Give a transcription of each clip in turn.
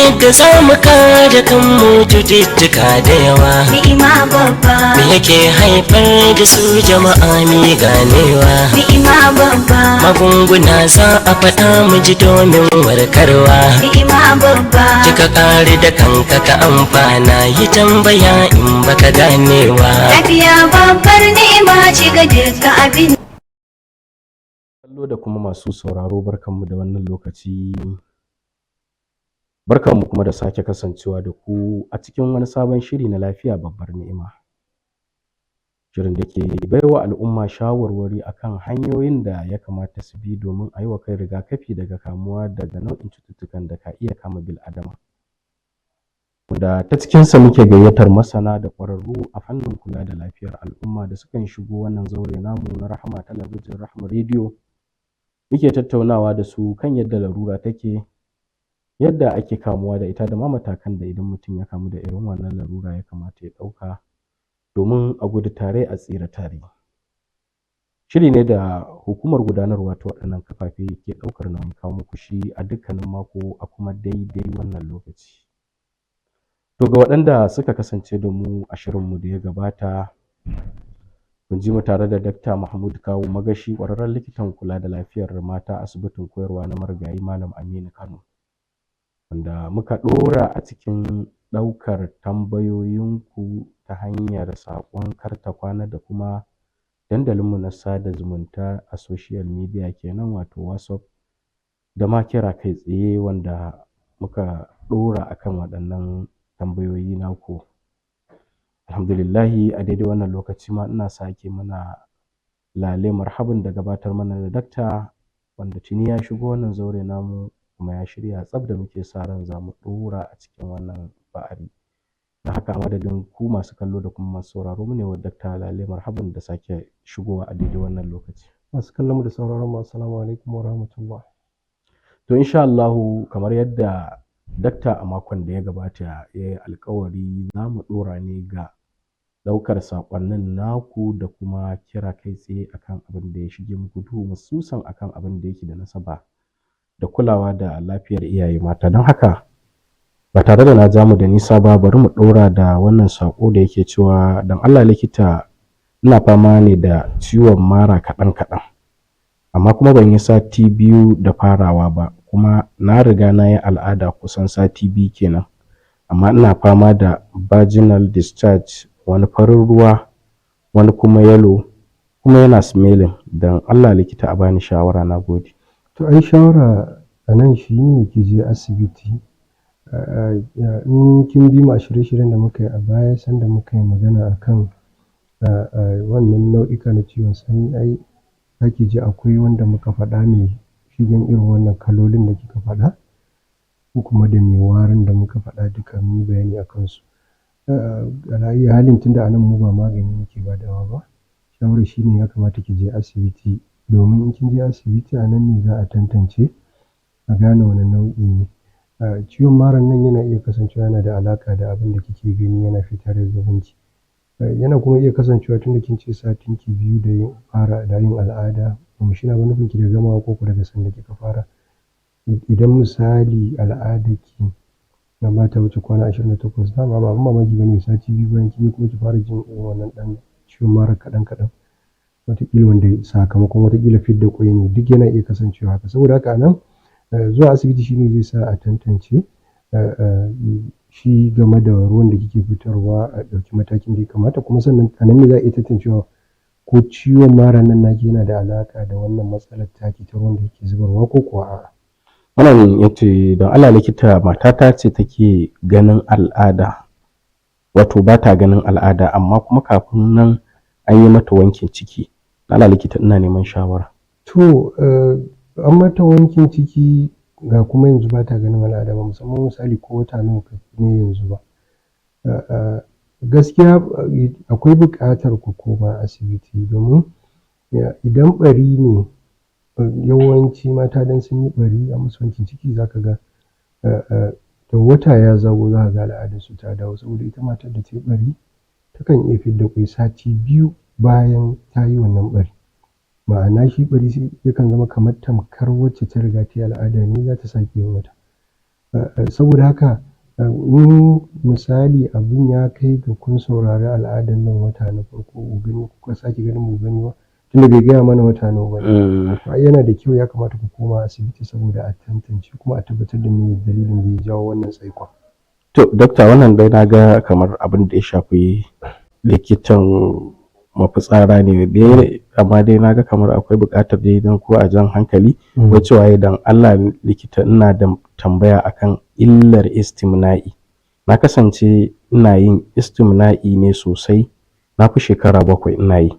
Yadda za mu kare kanmu cututtuka da yawa. Ni'ima babba. Me yake haifar da su, jama'a mi ganewa? Ni'ima babba. Magunguna za a faɗa mu ji domin warkarwa. Ni'ima babba. Kika kare da kanka ka amfana, yi tambaya in baka ganewa. Lafiya babbar ni'ima ce ga duka abin Kallo da kuma masu sauraro, barkanmu da wannan lokaci, barkanmu kuma da sake kasancewa da ku a cikin wani sabon shiri na Lafiya Babbar Ni'ima, shirin da ke baiwa al'umma shawarwari akan hanyoyin da ya kamata su bi domin a yi wa kai rigakafi daga kamuwa daga nau'in cututtukan da ka iya kama bil'adama, da ta cikinsa muke gayyatar masana da ƙwararru a fannin kula da lafiyar al'umma da sukan shigo wannan zaure namu na Rahama Talabijin, Rahama Rediyo, muke tattaunawa da su kan yadda larura take, yadda ake kamuwa da ita, da ma matakan da idan mutum ya kamu da irin wannan larura ya kamata ya ɗauka domin a gudu tare a tsira tare. Shiri ne da hukumar gudanarwa ta waɗannan kafafe ke ɗaukar nauyin kawo muku shi a dukkanin mako a kuma daidai wannan lokaci. To, ga waɗanda suka kasance da mu a shirinmu da ya gabata, kun ji mu tare da Dakta Mahmud Kawu Magashi, ƙwararren likitan kula da lafiyar mata, asibitin koyarwa na Marigayi Malam Aminu Kano, wanda muka ɗora a cikin ɗaukar tambayoyinku ta hanyar saƙon karta kwana da kuma dandalinmu na sada zumunta a social media kenan, wato WhatsApp, da ma kira kai tsaye, wanda muka ɗora akan waɗannan tambayoyi naku. Alhamdulillahi, a daidai wannan lokaci ma ina sake mana lale marhabin da gabatar mana da dakta, wanda tuni ya shigo wannan zaure namu kuma ya shirya tsaf, da muke sa ran za mu ɗora a cikin wannan ba'ari. Da haka, a madadin ku masu kallo da kuma masu sauraro, mu ne wa dakta lale marhaban da sake shigowa a daidai wannan lokaci. Masu kallon mu da sauraron mu, assalamu alaikum wa rahmatullah. To, insha Allahu, kamar yadda dakta a makon da ya gabata ya yi alkawari, za mu ɗora ne ga ɗaukar saƙonnin naku da kuma kira kai tsaye akan abin da ya shige muku duhu, mususan akan abin da yake da nasaba da kulawa da lafiyar iyaye mata. Don haka, ba tare da na ja mu da nisa ba, bari mu ɗora da wannan saƙo da yake cewa: "Don Allah likita, ina fama ne da ciwon mara kaɗan kaɗan, amma kuma ban yi sati 2 da farawa ba, kuma na riga na yi al'ada kusan sati 2 kenan, amma ina fama da vaginal discharge, wani farin ruwa, wani kuma yellow, kuma yana smelling. Don Allah likita, a bani shawara. Na gode." To, ai shawara a nan shi ne ki je asibiti. In kin bi mu a shirye-shiryen da muka yi a baya, sanda muka yi magana akan wannan nau'ika na ciwon sanyi, ai za ki ji akwai wanda muka faɗa mai shigen irin wannan kalolin da kika faɗa, ko kuma da mai warin da muka faɗa, duka mun yi bayani a kansu. Ala ayyi halin, tunda a nan mu ba magani muke badawa ba, shawarar shi ne ya kamata ki je asibiti, domin in kin je asibiti, a nan ne za a tantance a gane wane nau'i ne. Ciwon maran nan yana iya kasancewa yana da alaƙa da abin da kike gani yana fita daga gabanki. Yana kuma iya kasancewa, tunda kin ce satin ki 2 da yin fara da yin al'ada, ba shi na ba nufin ki da gamawa ko ko daga sanda kika fara. Idan misali al'adarki na ba ta wuce kwana 28, dama ba abin mamaki ba ne sati 2 bayan kin yi kuma ki fara jin irin wannan ɗan ciwon mara kaɗan kaɗan. Wataƙila wanda sakamakon wataƙila fidda ƙwai ne, duk yana iya kasancewa haka. Saboda haka a nan zuwa asibiti shine zai sa a tantance shi game da ruwan da kike fitarwa, a ɗauki matakin da ya kamata. Kuma sannan a nan ne za a iya tantancewa ko ciwon maran nan naki yana da alaƙa da wannan matsalar taki ta ruwan da kike zubarwa ko kuwa a'a. Wannan ya ce: "Don Allah likita, matata ce take ganin al'ada, wato ba ta ganin al'ada, amma kuma kafin nan an yi mata wankin ciki. Allah likita, ina neman shawara." To, an mata wankin ciki, ga kuma yanzu ba ta ganin al'ada, ba musamman misali ko wata nawa ne yanzu ba. Gaskiya akwai buƙatar ku koma asibiti, domin idan ɓari ne, yawanci mata dan sun yi ɓari, an musu wankin ciki, za ka ga da wata ya zago za ka ga al'adarsu ta dawo, saboda ita matar da ta yi ɓari takan iya fidda ƙwai sati 2 bayan ta yi wannan ɓari. Ma'ana, shi ɓari yakan zama kamar tamkar wacce ta riga ta yi al'ada ne za ta sake yin wata. Saboda haka in misali abun ya kai ga kun saurari al'adar nan wata na farko ku gani, kuka sake ganin mu gani ba, tunda bai gaya mana wata nawa ba ne. To ai yana da kyau, ya kamata ku koma asibiti saboda a tantance kuma a tabbatar da me dalilin da ya jawo wannan tsaikon. To, dakta, wannan dai na ga kamar abin da ya shafi likitan mafitsara ne dai, amma dai na ga kamar akwai buƙatar dai don ko a jan hankali. Wai cewa dan Allah likita, ina da tambaya akan illar istimna'i. Na kasance ina yin istimna'i ne sosai, na fi shekara 7 ina yi,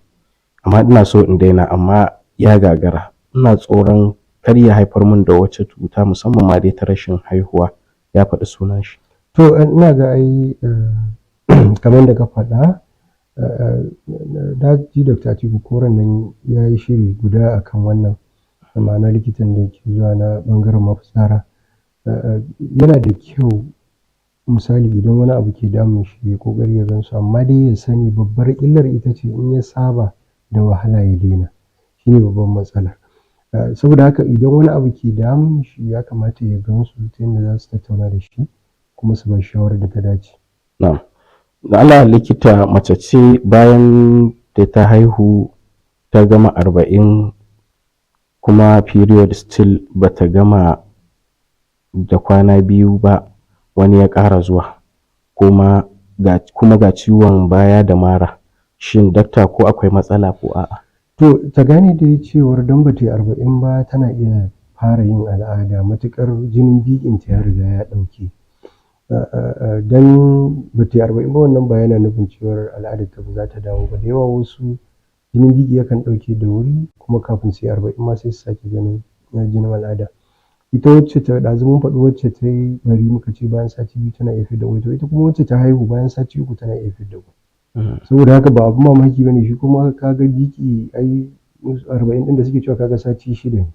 amma ina so in daina amma ya gagara. Ina tsoron kar ya haifar min da wata cuta, musamman ma dai ta rashin haihuwa. Ya faɗi sunan shi. To, ina ga ai kamar da ka faɗa, na ji Dr. Atiku Koren nan ya yi shiri guda akan wannan, ma'ana likitan da yake zuwa na ɓangaren mafitsara. Yana da kyau misali idan wani abu ke damun shi ya ƙoƙari ya gansu, amma dai ya sani babbar illar ita ce in ya saba da wahala ya daina, shi ne babban matsala. Saboda haka idan wani abu ke damun shi, ya kamata ya gansu ta yadda za su tattauna da shi kuma su ba shi shawarar da ta dace. Na'am. Da Allah likita, mace ce bayan da ta haihu ta gama 40 kuma period still bata gama da kwana 2 ba wani ya ƙara zuwa, kuma ga ciwon baya da mara. Shin dakta, ko akwai matsala ko a'a? To, ta gane dai cewar don ba ta yi 40 ba tana iya fara yin al'ada, matuƙar jinin biƙinta ya riga ya ɗauke. Don ba ta yi 40 ba, wannan ba yana nufin cewar al'adarta ba za ta dawo ba. Da yawa wasu jinin biki yakan ɗauke da wuri, kuma kafin su yi 40 ma sai su sake ganin jinin al'ada. Ita wacce ta ɗazu mun faɗi wacce ta yi ɓari, muka ce bayan sati 2 tana iya fidda ƙwai, to ita kuma wacce ta haihu bayan sati 3 tana iya fidda ƙwai. Saboda haka ba abun mamaki ba ne. Shi kuma ka ga biki ai 40 ɗin da suke cewa, kaga sati 6 ne.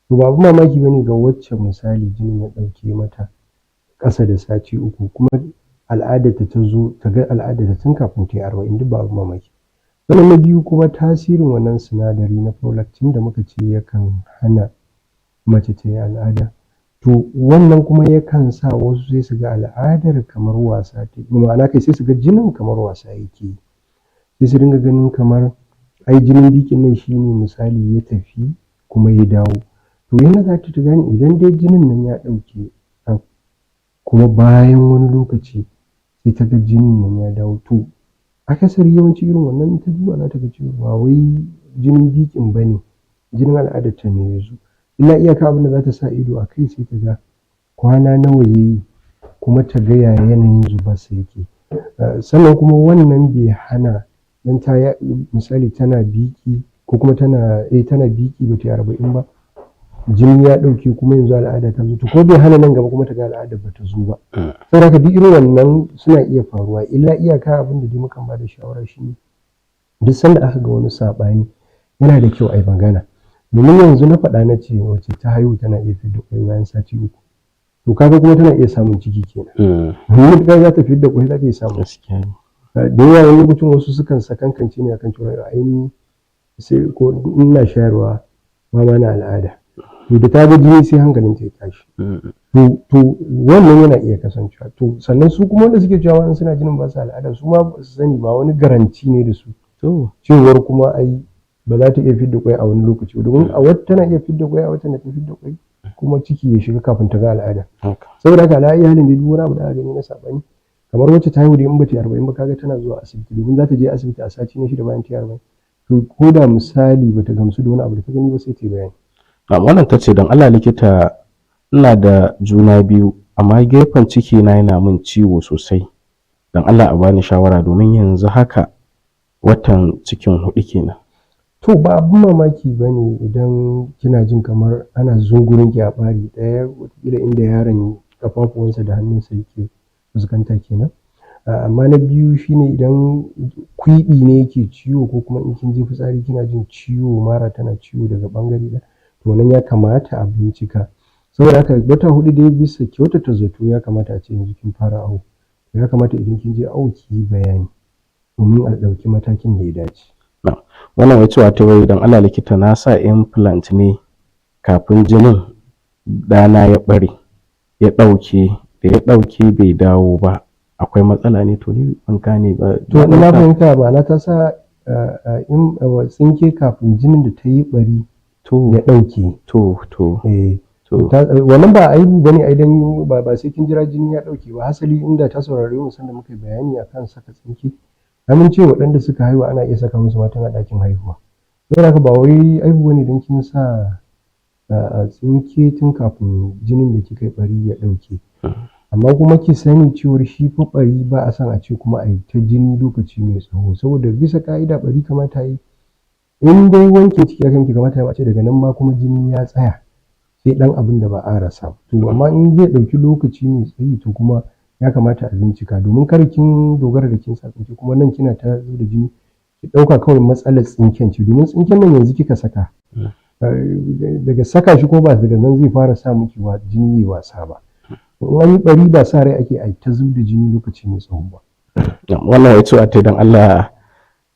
To, ba abun mamaki ba ne ga wacce misali jinin ya ɗauke mata ƙasa da sati 3 kuma al'adarta ta zo, ta ga al'adarta tun kafin ta yi 40, duk ba abun mamaki. Sannan na biyu kuma, tasirin wannan sinadari na prolactin da muka ce yakan hana mace ta yi al'ada. To, wannan kuma yakan sa wasu sai su ga al'adar kamar wasa take, ma'ana kai sai su ga jinin kamar wasa yake yi. Sai su dinga ganin kamar ai jinin bikin nan shi ne misali ya tafi kuma ya dawo. To, yanda za ta gane, idan dai jinin nan ya ɗauke kuma bayan wani lokaci sai ta ga jinin nan ya dawo, to akasari yawanci irin wannan in ta duba za ta ga cewa ba wai jinin bikin ba ne, jinin al'adarta ne ya zo. Illa iyaka abin da za ta sa ido a kai, sai ta ga kwana nawa ya yi kuma ta ga ya yanayin zubarsa yake. Sannan kuma wannan bai hana don ta yi misali tana biki ko kuma tana biki, ba ta yi 40 ba, jini ya ɗauke kuma yanzu al'ada ta zo, to ko bai hana nan gaba kuma ta ga al'adar ba ta zo ba. Saboda haka duk irin wannan suna iya faruwa. Illa iyaka abin da dai mukan ba da shawara shi ne duk sanda aka ga wani saɓani, yana da kyau a yi magana. Domin yanzu na faɗa na ce mace ta haihu tana iya fidda ƙwai bayan sati 3. To, kaga kuma tana iya samun ciki kenan. Domin matuƙar za ta fidda ƙwai, za ta iya samun ciki. Da yawa wani lokacin wasu sukan sakankance ne akan cewa ai ni sai ko ina shayarwa ba ma na al'ada. To, da ta ga jini sai hankalinta ya tashi. To, wannan yana iya kasancewa. To, sannan su kuma wanda suke cewa in suna jinin ba su al'ada, su ma ba su sani ba wani guarantee ne da su cewar kuma ai ba za ta iya fidda kwai a wani lokaci ba, domin a wata tana iya fidda kwai, a watan da ta fidda kwai kuma ciki ya shiga kafin ta ga al'ada. Saboda haka ala ayi halin dai, duk wani abu da aka gani na saɓani, kamar wacce ta haihu da in ba ta yi 40 ba, kaga tana zuwa asibiti, domin za ta je asibiti a sati na 6 bayan ta yi 40. To, ko da misali bata gamsu da wani abu da ta gani ba, sai ta yi bayani. Na'am, wannan ta ce, don Allah likita, ina da juna biyu amma gefen ciki na yana min ciwo sosai. Don Allah a bani shawara, domin yanzu haka watan cikin 4 kenan. To, ba abun mamaki ba ne idan kina jin kamar ana zungurin ki a ɓari ɗaya, wataƙila inda yaron ƙafafuwansa da hannunsa yake fuskanta kenan. Amma na biyu shine idan kwiɓi ne yake ciwo, ko kuma in kin je fitsari kina jin ciwo, mara tana ciwo daga ɓangare ɗaya, to wannan ya kamata a bincika. Saboda haka wata 4 dai, bisa kyautata zato, ya kamata a ce yanzu kin fara awo. Ya kamata idan kin je awo ki yi bayani domin a ɗauki matakin da ya dace. Wannan wai cewa ta wai, don Allah likita, na sa implant ne kafin jinin ɗana ya ɓare. ya ɗauke, da ya ɗauke bai dawo ba, akwai matsala ne? To ni ban gane ba. To ina fahimta, ma'ana ta sa in tsinke kafin jinin da ta yi ɓari ya ɗauke. To to. Eh. To. Wannan ba aibu bane ai, dan ba sai kin jira jini ya ɗauke ba. Hasali inda ta saurare mu sanda muka yi bayani akan saka tsinke, mun ce waɗanda suka haihu ana iya saka musu matan a ɗakin haihuwa. Saboda haka ba wai aibu bane dan kin sa tsinke tun kafin jinin da kika yi ɓari ya ɗauke. Amma kuma ki sani cewar shi fa ɓari ba a son a ce kuma a yi ta jini lokaci mai tsawo, saboda bisa ƙa'ida ɓari kamata yi in dai wanke ciki aka miki, kamata a ce daga nan ma kuma jini ya tsaya, sai ɗan abin da ba a rasa. To amma in zai ɗauki lokaci mai tsayi, to kuma ya kamata a bincika, domin kar kin dogara da kin sa tsinke kuma nan kina ta zub da jini, ki ɗauka kawai matsalar tsinken ce, domin tsinken nan yanzu kika saka, daga saka shi ko ba daga nan zai fara sa miki jini wasa ba. In an yi ɓari ba sa rai ake a ta zub da jini lokaci mai tsawo ba. Wannan ya ce a don Allah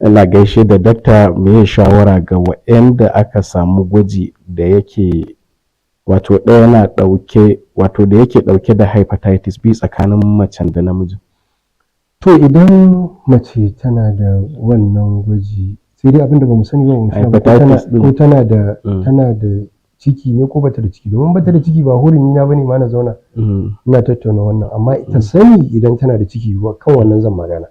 ina gaishe da dakta, meye shawara ga waɗanda aka samu gwaji da yake wato ɗaya na ɗauke, wato da yake ɗauke da hepatitis B tsakanin macen da namijin? To idan mace tana da wannan gwaji, sai dai abinda bamu sani ba, mu sani ba ko tana da tana da ciki ne ko bata da ciki, domin bata da ciki ba hurumi na bane ma na zauna ina tattauna wannan. Amma ita sani idan tana da ciki, kan wannan zan magana.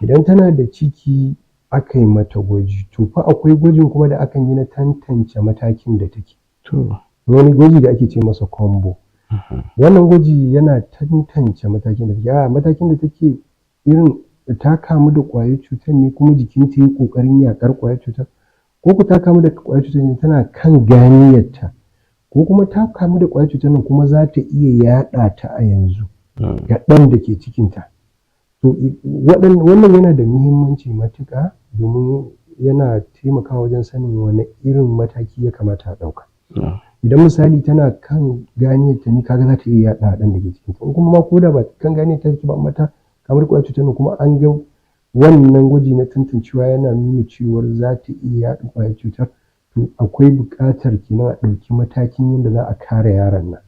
Idan tana da ciki aka yi mata gwaji, to fa akwai gwajin kuma da akan yi na tantance matakin da take. Wani gwaji da ake ce masa combo. Wannan gwaji yana tantance matakin da take. A matakin da take, irin ta kamu da ƙwayar cutar ne kuma jikinta yi ƙoƙarin yaƙar ƙwayar cutar, ko ku ta kamu da ƙwayar cutar ne tana kan ganiyarta, ko kuma ta kamu da ƙwayar cutar nan kuma za ta iya yaɗa ta a yanzu ga ɗan da ke cikinta. To wannan yana da muhimmanci matuƙa, domin yana taimakawa wajen sanin wane irin mataki ya kamata a ɗauka. Idan misali tana kan ganiyarta ne, kaga za ta iya yaɗa ɗan da ke cikinta. In kuma ma ko da ba kan ganiyarta take ba, amma ta kamar ƙwayar cutar nan kuma an ga wannan gwaji na tantancewa yana nuna cewar za ta iya yaɗa ƙwayar cutar, to akwai buƙatar kenan a ɗauki matakin yadda za a kare yaron nan,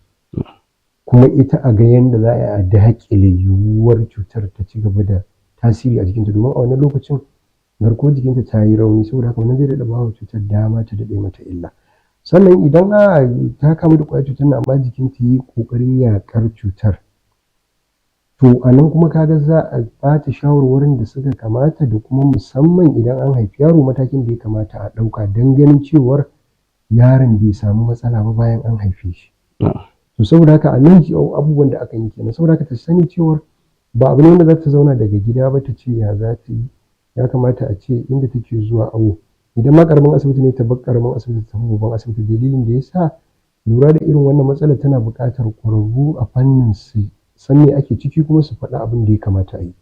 kuma ita a ga yadda za a yi a daƙile yiwuwar cutar ta ci gaba da tasiri a jikinta, domin a wannan lokacin garkuwar jikinta ta yi rauni. Saboda haka wannan zai daɗa ba wa cutar dama ta daɗe mata illa. Sannan idan a ta kamu da ƙwayar cutar nan amma jikinta yi ƙoƙarin yaƙar cutar, to a nan kuma kaga za a bata shawarwarin da suka kamata, da kuma musamman idan an haifi yaro, matakin da ya kamata a ɗauka don ganin cewar yaron bai samu matsala ba bayan an haife shi. To saboda haka a nan abubuwan da aka yi kenan. Saboda haka ta sani cewar ba abu ne wanda za ta zauna daga gida ba ta ce ya za ta yi. Ya kamata a ce inda take zuwa awo, idan ma ƙaramin asibiti ne, ta bar ƙaramin asibiti ta tafi babban asibiti. Dalilin da ya sa, lura da irin wannan matsalar tana buƙatar ƙwararru a fannin su san me ake ciki kuma su faɗi abin da ya kamata a yi.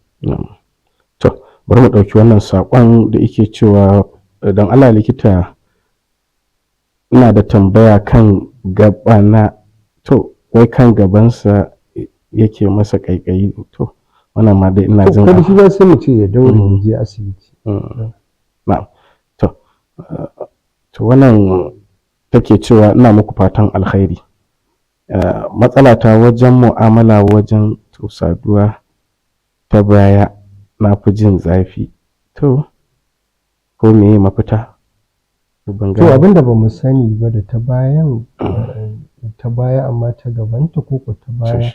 To bari mu ɗauki wannan saƙon da yake cewa, don Allah likita ina da tambaya kan gabana. To wai kan gabansa yake masa ƙaiƙayi. To wannan ma dai ina jin kada shi ba, sai mu ce ya daure ya je asibiti. Na'am. To wannan take cewa, ina muku fatan alkhairi, matsala ta wajen mu'amala, wajen to saduwa ta baya na fi jin zafi, to ko meye mafita? To abin da ba mu sani ba, da ta bayan ta baya amma ta gabanta, ko ko ta baya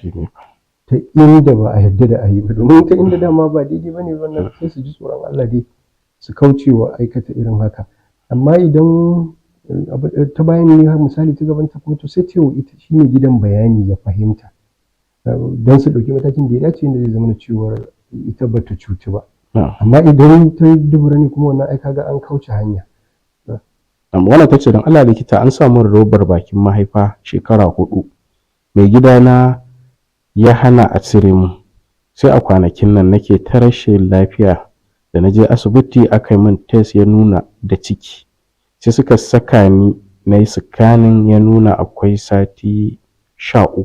ta inda ba a yarda da a yi ba, domin ta inda dama ba daidai ba ne wannan, sai su ji tsoron Allah dai su kauce wa aikata irin haka. Amma idan ta bayan ne har misali ta gabanta kuma, to sai ta ita shine gidan bayani ya fahimta don su ɗauki matakin da ya dace inda zai zama na cewar ita ba ta cutu ba. Amma idan ta dubura ne kuma, wannan ai kaga an kauce hanya. Wannan ta ce, don Allah likita, an samu robar bakin mahaifa shekara 4, mai gidana ya hana a cire mu, sai a kwanakin nan nake ta rashin lafiya, da na je asibiti aka yi min test ya nuna da ciki, sai suka saka ni na yi scanning, ya nuna akwai sati 13,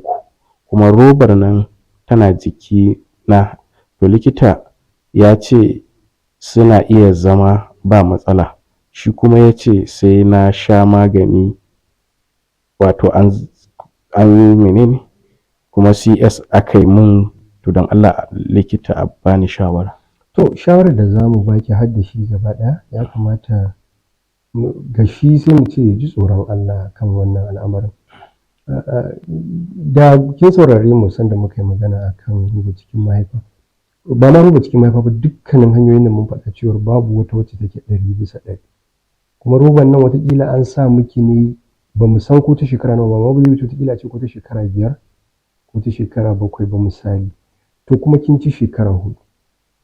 kuma robar nan tana jiki na. To likita ya ce suna iya zama ba matsala, shi kuma ya ce sai na sha magani, wato an menene Kuma CS aka yi mun. To don Allah likita a bani shawara. To, shawarar da za mu baki har da shi gaba ɗaya, ya kamata ga shi sai mu ce ya ji tsoron Allah kan wannan al'amarin. Da kin saurare mu sanda muka yi magana akan roba cikin mahaifa, ba ma roba cikin mahaifa ba, dukkanin hanyoyin da mun faɗa cewar babu wata wacce take 100%. Kuma roban nan watakila an sa miki ne, ba mu san ko ta shekara nawa ba, ma ba zai wuce watakila a ce ko ta shekara 5 ko ta shekara 7 ba misali. To kuma kin ci shekara 4,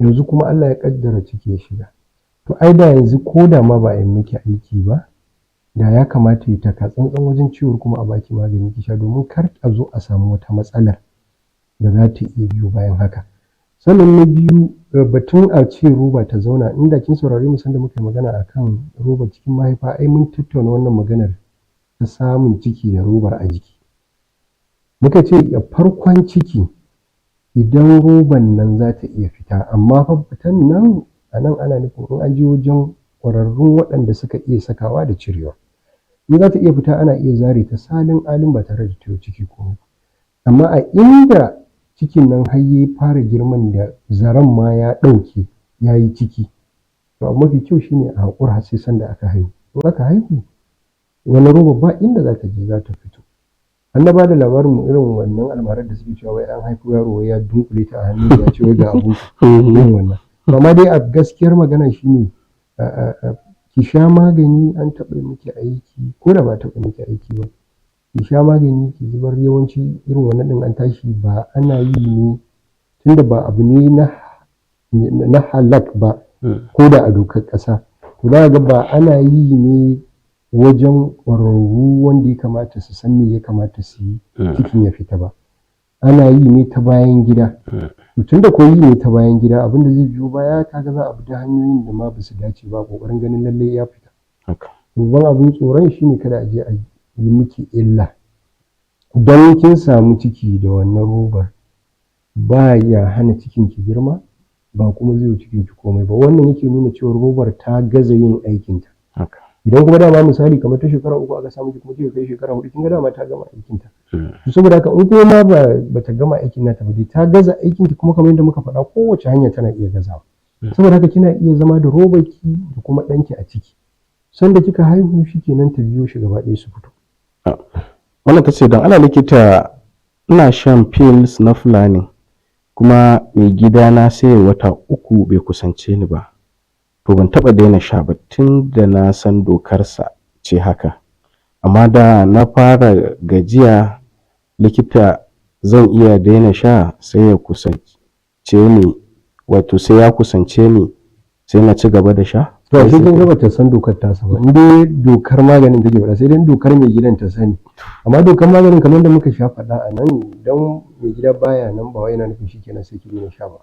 yanzu kuma Allah ya kaddara ciki ya shiga. To ai da yanzu ko da ma ba a yi miki aiki ba, da ya kamata ya taka tsantsan wajen ciwon kuma a baki magani ki sha, domin kar a zo a samu wata matsalar da za ta iya biyo bayan haka. Sannan na biyu, batun a ce roba ta zauna, inda kin saurare mu sanda muka yi magana akan roba cikin mahaifa, ai mun tattauna wannan maganar ta samun ciki da robar a jiki. Muka ce a farkon ciki idan roban nan za ta iya fita, amma fa fitan nan a nan ana nufin in an je wajen ƙwararrun waɗanda suka iya sakawa da cirewa. In za ta iya fita, ana iya zare ta salin alin ba tare da ta ciki komai ba. Amma a inda cikin nan har ya fara girman da zaren ma ya ɗauke ya yi ciki, to abu mafi kyau shine a haƙura har sai sanda aka haihu. In aka haihu, wani roba ba inda za ta je, za ta fito. An na ba da labarin irin wannan almarar da suke cewa wai an haifo yaro, wai ya dunkule ta a hannun, ya ce wai ga abu irin wannan. Amma dai a gaskiyar magana shine ki sha magani. An taɓa miki aiki ko da ba taɓa miki aiki ba, ki sha magani ki zubar. Yawanci irin wannan ɗin an tashi ba ana yi ne, tunda ba abu ne na halak ba ko da a dokar ƙasa. To za ga ba ana yi ne wajen ƙwararru wanda ya kamata su san me ya kamata su yi cikin ya fita ba, ana yi ne ta bayan gida. To tunda ko yi ne ta bayan gida, abin da zai biyo baya kaga za a bi ta hanyoyin da ma ba su dace ba ƙoƙarin ganin lallai ya fita. Babban abin tsoron shine kada a je a yi miki illa. Don kin samu ciki da wannan robar ba ya hana cikin ki girma, ba kuma zai yi cikin ki komai ba. Wannan yake nuna cewa robar ta gaza yin aikinta. Idan kuma dama misali kamar ta shekara 3 aka samu kuma kika kai shekara 4, kin ga dama ta gama aikinta. To saboda haka in kuma ma ba ta gama aikin nata ba dai, ta gaza aikinta. Kuma kamar yadda muka faɗa, kowace hanya tana iya gazawa. Saboda haka kina iya zama da robarki da kuma ɗanki a ciki. Sanda kika haihu shikenan, ta biyo shi gaba ɗaya su fito. Wannan ta ce, don Allah likita, ina shan pills na fulani, kuma mai gidana sai wata 3 bai kusance ni ba. To ban taɓa daina sha ba tun da na san dokarsa ce haka, amma da na fara gajiya, likita, zan iya daina sha sai ya kusance ni, wato sai ya kusance ni sai na ci gaba da sha? To sai kin ga bata san dokar tasa ba. In dai dokar maganin take faɗa, sai dai dokar mai gidan ta sani. Amma dokar maganin, kamar da muka sha faɗa a nan, idan mai gida baya nan, ba wai yana nufin shikenan sai ki daina sha ba.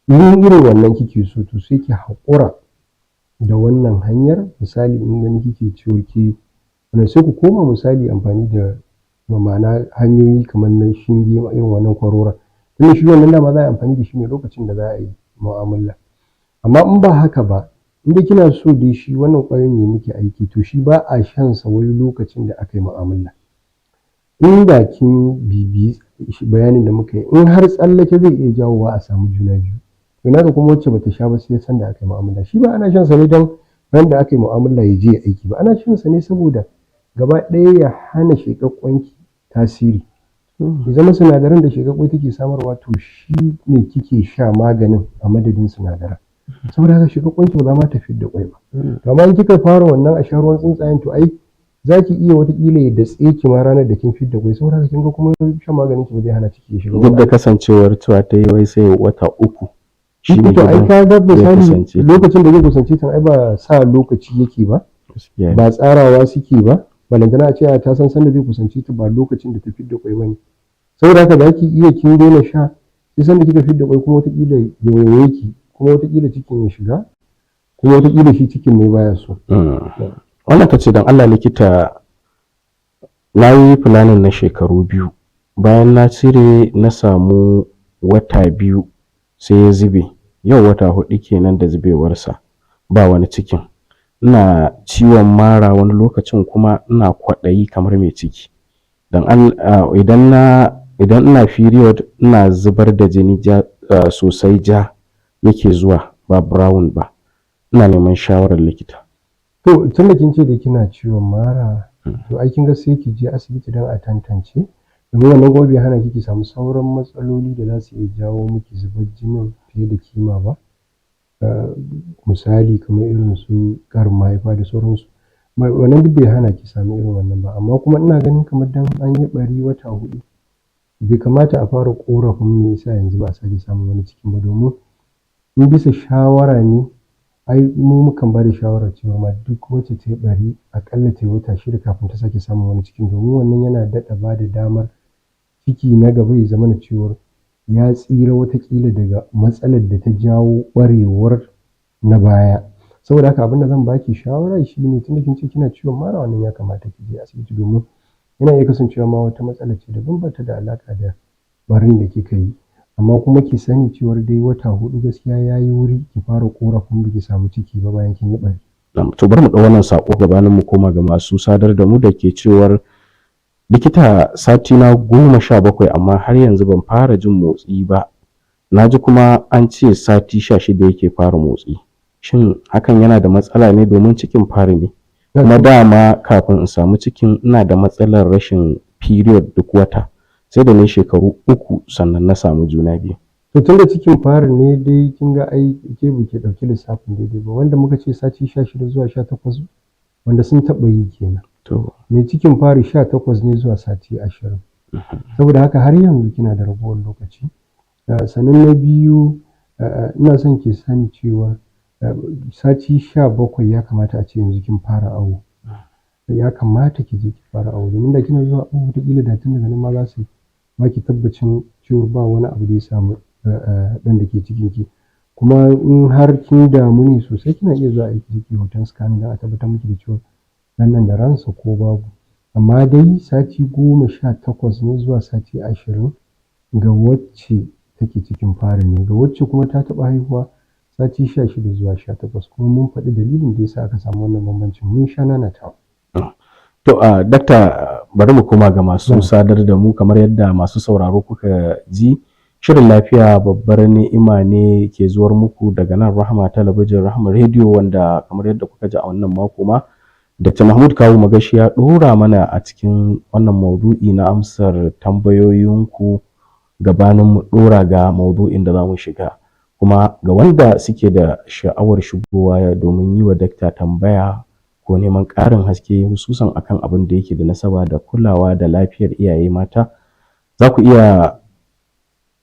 In irin wannan kike so, to sai ki haƙura da wannan hanyar. Misali, in gani kike cewa ki wannan, sai ku koma misali amfani da ma'ana hanyoyi kamar na shinge, irin wannan kwarora, tunda shi wannan dama za a yi amfani da shi ne lokacin da za a yi mu'amala. Amma in ba haka ba, in dai kina so dai shi wannan ƙwayoyin ya miki aiki, to shi ba a shan sa wai lokacin da aka yi mu'amala. Inda kin bibiyi bayanin da muka yi, in har tsallake zai iya jawowa a samu juna biyu, to na ga kuma wacce bata sha ba sai sanda aka yi mu'amala. Shi ba ana shan sa ne don ran da aka yi mu'amala ya je ya aiki ba, ana shan sa ne saboda gaba ɗaya ya hana sheƙar ƙwanki tasiri, ya zama sinadaran da sheƙar ƙwai take samarwa, to shi ne kike sha maganin a madadin sinadaran. Saboda haka sheƙar ƙwanki ba za ma ta fidda ƙwai ba. To amma in kika fara wannan a sha ruwan tsuntsayen, to ai za ki iya watakila ya datse ki ma ranar da kin fidda ƙwai. Saboda haka kin ga kuma shan maganin ki ba zai hana ciki ya shiga Duk da kasancewar cewa ta yi wai sai wata 3 shi ne To ai ka ga misali kusance ta. Lokacin da zai kusance ta, ai ba sa lokaci yake ba, Gaskiya ne. ba tsarawa suke ba, balantana a ce a ta san sanda zai kusance ta ba lokacin da ta fidda kwai bane. Saboda haka za ki iya kin daina sha sai sanda kika fidda kwai, kuma wataƙila ya waiwaye ki, kuma wataƙila cikin ya shiga, kuma wataƙila shi cikin ne baya so. Wannan ta ce, don Allah likita, na yi planning na shekaru 2, bayan na cire na samu wata 2 sai ya zube. Yau wata 4 kenan da zubewarsa, ba wani cikin. Ina ciwon mara wani lokacin, kuma ina kwaɗayi kamar mai ciki. Don idan na Idan ina period ina zubar da jini ja sosai, ja yake zuwa ba brown ba. Ina neman shawarar likita. To, tunda kin ce da kina ciwon mara, to ai kin ga sai ki je asibiti don a tantance, domin wannan kuma bai hana ki ki samu sauran matsaloli da za su iya jawo miki zubar jinin fiye da kima ba. Misali kamar irin su ƙarin mahaifa da sauransu. Wannan duk bai hana ki samu irin wannan ba, amma kuma ina ganin kamar dan an yi ɓari wata 4, bai kamata a fara ƙorafin me yasa yanzu ba a sake samun wani cikin ba, domin in bisa shawara ne, ai mu mukan ba da shawarar cewa ma duk wacce ta yi ɓari aƙalla ta yi wata 6 kafin ta sake samun wani cikin, domin wannan yana daɗa ba da damar ciki na gaba ya zamana cewar ya tsira wataƙila daga matsalar da ta jawo ɓarewar na baya. Saboda haka abin da zan baki shawara shine, tunda kin ce kina ciwon mara, wannan ya kamata ki je asibiti, domin yana iya kasancewa ma wata matsala ce daban ba ta da alaƙa da ɓarin da kika yi. Amma kuma ki sani cewar dai wata 4 gaskiya ya yi wuri ki fara ƙorafin ba ki samu ciki ba bayan kin yi ɓari. To, bari mu ɗau wannan saƙo gabanin mu koma ga masu sadar da mu, da ke cewar: likita, sati na 17 amma har yanzu ban fara jin motsi ba. Na ji kuma an ce sati 16 yake fara motsi. Shin hakan yana da matsala ne? Domin cikin fari ne, kuma dama kafin in samu cikin ina da matsalar rashin period duk wata, sai da na shekaru 3 sannan na samu juna biyu. To, tunda cikin fari ne dai, kin ga ai ke ba ki ɗauki lissafin daidai ba. Wanda muka ce sati 16 zuwa 18, wanda sun taɓa yi kenan. Mai cikin fari 18 ne zuwa sati 20. Saboda haka har yanzu kina da ragowar lokaci. Sannan na biyu, ina son ki sani cewa sati 17 ya kamata a ce yanzu kin fara awo. Ya kamata ki je ki fara awo, domin da kina zuwa awo wataƙila da tun daga nan ma za su baki tabbacin cewar ba wani abu da ya samu ɗan da ke cikinki. Kuma in har kin damu ne sosai, kina iya zuwa aiki ki hoton scanning don a tabbatar miki da cewa ɗan nan da ransa ko babu. Amma dai sati 18 ne zuwa sati 20 ga wacce take cikin fari ne, ga wacce kuma ta taɓa haihuwa sati 16 zuwa 18. Kuma mun faɗi dalilin da yasa aka samu wannan bambancin, mun sha nanatawa. To, dakta, bari mu koma ga masu sadar da mu. Kamar yadda masu sauraro kuka ji, shirin Lafiya Babbar Ni'ima ne ke zuwar muku daga nan Rahama Talabijin, Rahama Rediyo, wanda kamar yadda kuka ji a wannan mako ma Dr. Mahmud Kawu Magashi ya ɗora mana a cikin wannan maudu'i na amsar tambayoyinku. Gabanin mu ɗora ga maudu'in da za mu shiga kuma, ga wanda suke da sha'awar shigowa domin yi wa dakta tambaya ko neman ƙarin haske, hususan akan abin da yake da nasaba da kulawa da lafiyar iyaye mata, za ku iya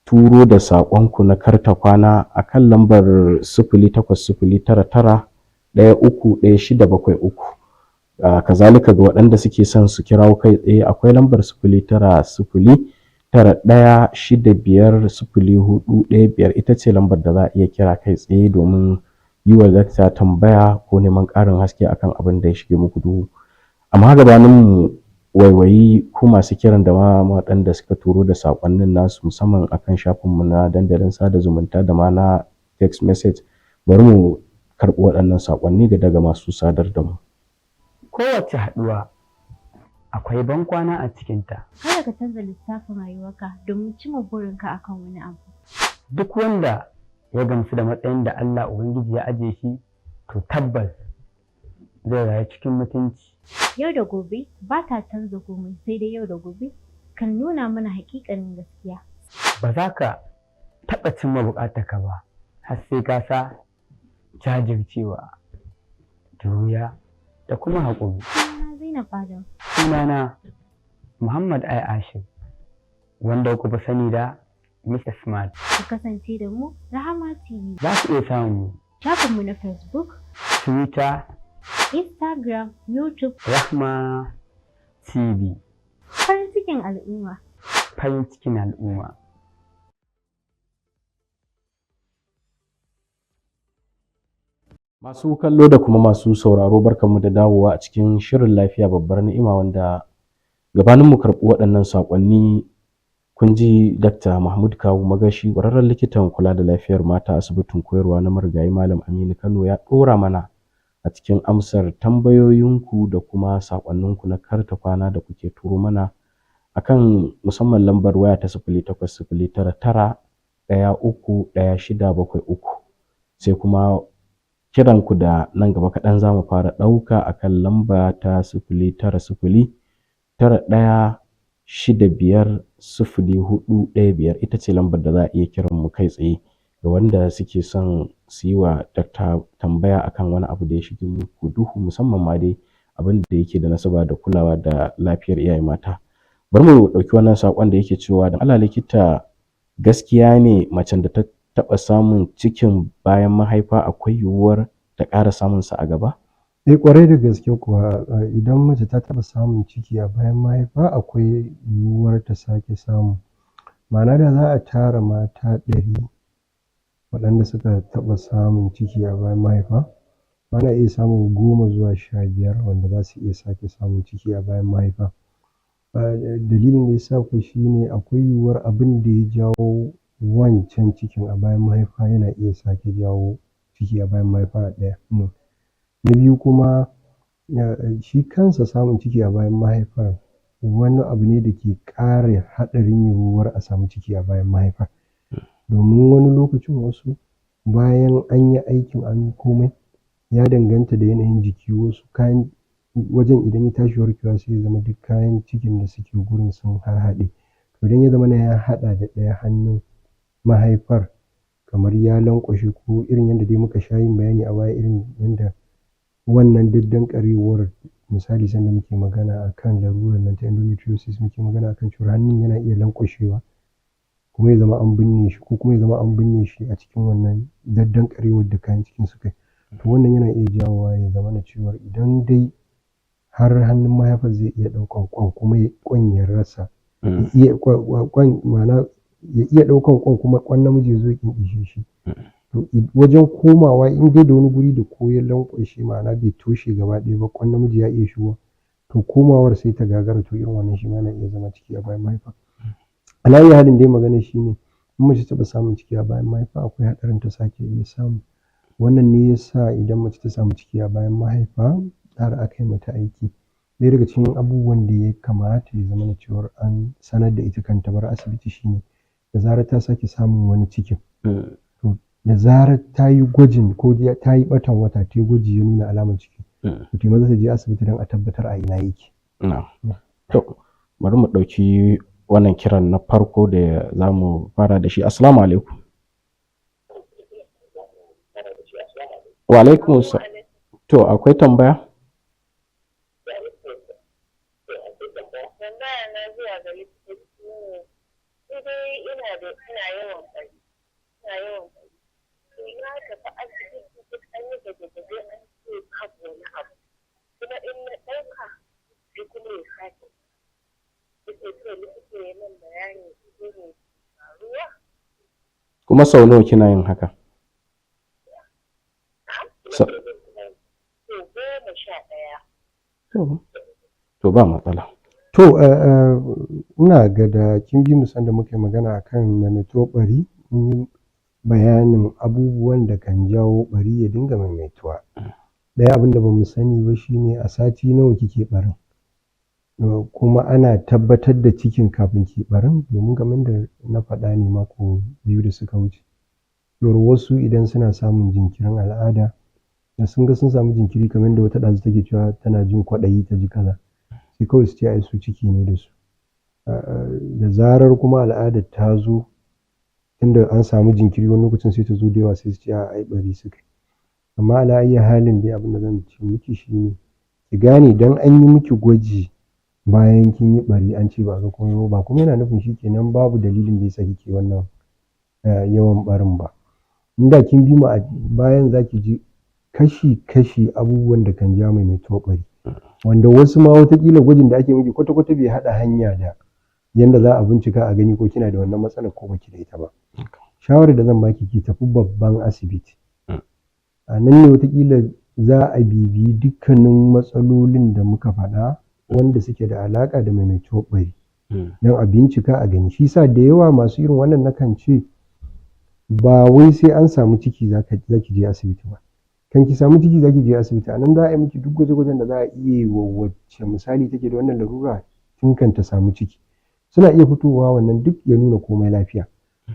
turo da saƙonku na karta kwana a kan lambar 08099131673. Kazalika ga waɗanda suke son su kirawo kai tsaye, akwai lambar 09091650415. Ita ce lambar da za a iya kira kai tsaye domin yi wa dakta tambaya ko neman ƙarin haske akan abin da ya shige muku duhu. Amma gabanin mu waiwayi ku masu kiran da ma waɗanda suka turo da saƙonnin nasu, musamman akan shafinmu na dandalin sada zumunta da ma na text message, bari mu karɓi waɗannan saƙonni daga masu sadar da mu. Kowace haɗuwa akwai bankwana a cikinta. Kada ka canza lissafin rayuwarka domin cimma burinka akan wani abu. Duk wanda ya gamsu da matsayin da Allah Ubangiji ya ajiye shi, to tabbas zai rayu cikin mutunci. Yau da gobe ba ta canza komai, sai dai yau da gobe kan nuna mana haƙiƙanin gaskiya. Ba za ka taɓa cimma buƙatarka ba har sai ka sa jajircewa, juriya da kuma haƙuri. Sunana Zainab Adam. Sunana Muhammad Ai Ashir, wanda ku fi sani da Mr. Smart. Ku kasance da mu, Rahama TV. Za ku iya samun mu Shafinmu na Facebook, Twitter, Instagram, YouTube, Rahma TV. Farin cikin al'umma. Farin cikin al'umma. Masu kallo da kuma masu sauraro, barkanmu da dawowa a cikin shirin Lafiya Babbar Ni'ima, wanda gabanin mu karɓi waɗannan saƙonni kun ji Dr. Mahmud Kawu Magashi, ƙwararren likitan kula da lafiyar mata, asibitin koyarwa na Marigayi Malam Aminu Kano, ya ɗora mana a cikin amsar tambayoyinku da kuma saƙonninku na karta kwana da kuke turo mana akan musamman lambar waya ta 08099131673, sai kuma kiran ku da nan gaba kaɗan za mu fara ɗauka akan lamba ta 09091650415. Ita ce lambar da za a iya kiran mu kai tsaye ga wanda suke son su yi wa dakta tambaya akan wani abu da ya shige muku duhu, musamman ma dai abin da yake da nasaba da kulawa da lafiyar iyaye mata. Bari mu ɗauki wannan saƙon da yake cewa, da Allah likita, gaskiya ne macen da ta taɓa samun cikin bayan mahaifa akwai yiwuwar ta ƙara samun sa a gaba? Eh, ƙwarai da gaske kuwa, idan mace ta taɓa samun ciki a bayan mahaifa akwai yiwuwar ta sake samu. Ma'ana, da za a tara mata 100 waɗanda suka taɓa samun ciki a bayan mahaifa, ana iya samun 10 zuwa 15 wanda za su iya sake samun ciki a bayan mahaifa. Dalilin da ya sa ko shi ne akwai yiwuwar abin da ya jawo wancan cikin a bayan mahaifa yana iya sake jawo ciki a bayan mahaifa a ɗaya. Na biyu kuma, shi kansa samun ciki a bayan mahaifar wani abu ne da ke ƙara haɗarin yiwuwar a samu ciki a bayan mahaifa. Domin wani lokacin wasu bayan an yi aikin, an yi komai, ya danganta da yanayin jiki, wasu kayan wajen idan ya tashi warkewa sai ya zama duk kayan cikin da suke gurin sun harhaɗe. To, idan ya zamana ya haɗa da ɗaya hannun mahaifar, kamar ya lanƙwashe, ko irin yadda dai muka sha yin bayani a baya, irin yanda wannan daddanƙarewar, misali sanda muke magana akan larurar nan ta endometriosis, muke magana akan cewar hannun yana iya lanƙwashewa kuma ya zama an binne shi, ko kuma ya zama an binne shi a cikin wannan daddanƙarewar da kayan cikin suka yi. To, wannan yana iya jawowa ya zamana cewar idan dai har hannun mahaifar zai iya ɗaukan ƙwan, kuma ƙwan ya rasa ya iya ƙwan, ma'ana ya iya ɗaukan ƙwan, kuma ƙwan namiji ya zo ya ƙyanƙyashe shi. To, wajen komawa, in dai da wani guri da ko ya lanƙwashe, ma'ana bai toshe gaba ɗaya ba, ƙwan namiji ya iya shigowa, to komawar sai ta gagara. To, irin wannan shi ma yana iya zama ciki a bayan mahaifa. Ala ayyi halin dai, maganar shi ne in mace ta taɓa samun ciki a bayan mahaifa akwai haɗarin ta sake iya samu. Wannan ne ya sa idan mace ta samu ciki a bayan mahaifa har aka yi mata aiki, ɗaya daga cikin abubuwan da ya kamata ya zamana cewar an sanar da ita kan ta bar asibiti shi ne da zarar ta sake samun wani cikin, to da zarar ta yi gwajin ko ta yi ɓatan wata, ta yi gwaji ya nuna alamar ciki, to ta yi maza ta je asibiti don a tabbatar a ina yake. Na'am. To, bari mu ɗauki wannan kiran na farko da za mu fara da shi. Assalamu alaikum. Wa alaikum. To, akwai tambaya? Tambaya na zuwa ga likitoci ne, ni dai ina yawan ɓari, ina yawan ɓari. To, na tafi asibiti, duk an yi gwaje-gwaje, an ce babu wani abu. Kuma in na ɗauka sai kuma ya sake. Nake so likita ya min bayani ko me ke faruwa. Kuma sau nawa kina yin haka? Sau 11. To, ba matsala. To, ina ga da kin bi mu sanda muka yi magana akan maimaituwar ɓari, mun yi bayanin abubuwan da kan jawo ɓari ya dinga maimaituwa. Ɗaya abin da ba mu sani ba shi ne a sati nawa kike ɓarin? Kuma ana tabbatar da cikin kafin ki ɓarin? Domin kamar yadda na faɗa ne mako 2 da suka wuce, cewar wasu idan suna samun jinkirin al'ada, da sun ga sun samu jinkiri, kamar yadda wata ɗazu take cewa tana jin kwaɗayi ta ji kaza, sai kawai su ce ai su ciki ne da su. Da zarar kuma al'adar ta zo, tunda an samu jinkiri, wani lokacin sai ta zo da yawa, sai su ce a'a, ai ɓari suka yi. Amma ala ayyi halin dai, abin da zan ce miki shi ne ki gane, dan an yi miki gwaji bayan kin yi ɓari an ce ba a ga komai ba, ba kuma yana nufin shi kenan babu dalilin da yasa kike wannan yawan ɓarin ba. In da kin bi mu a bayan, za ki ji kashi-kashi abubuwan da kan ja maimaituwar ɓari. Wanda wasu ma wataƙila gwajin da ake miki kwata-kwata bai haɗa hanya da yanda za a bincika a gani ko kina da wannan matsalar ko baki da ita ba. Shawarar da zan baki, ki tafi babban asibiti. A nan ne wataƙila za a bibiyi dukkanin matsalolin da muka faɗa wanda suke da alaƙa da maimaituwar ɓari, don a bincika a gani. Shi sa da yawa masu irin wannan nakan ce ba wai sai an samu ciki za ki je asibiti ba. Kan ki samu ciki za ki je asibiti, a nan za a yi miki duk gwaje-gwajen da za a iya yi wa wacce misali take da wannan larura tun kan ta samu ciki. Suna iya fitowa, wannan duk ya nuna komai lafiya.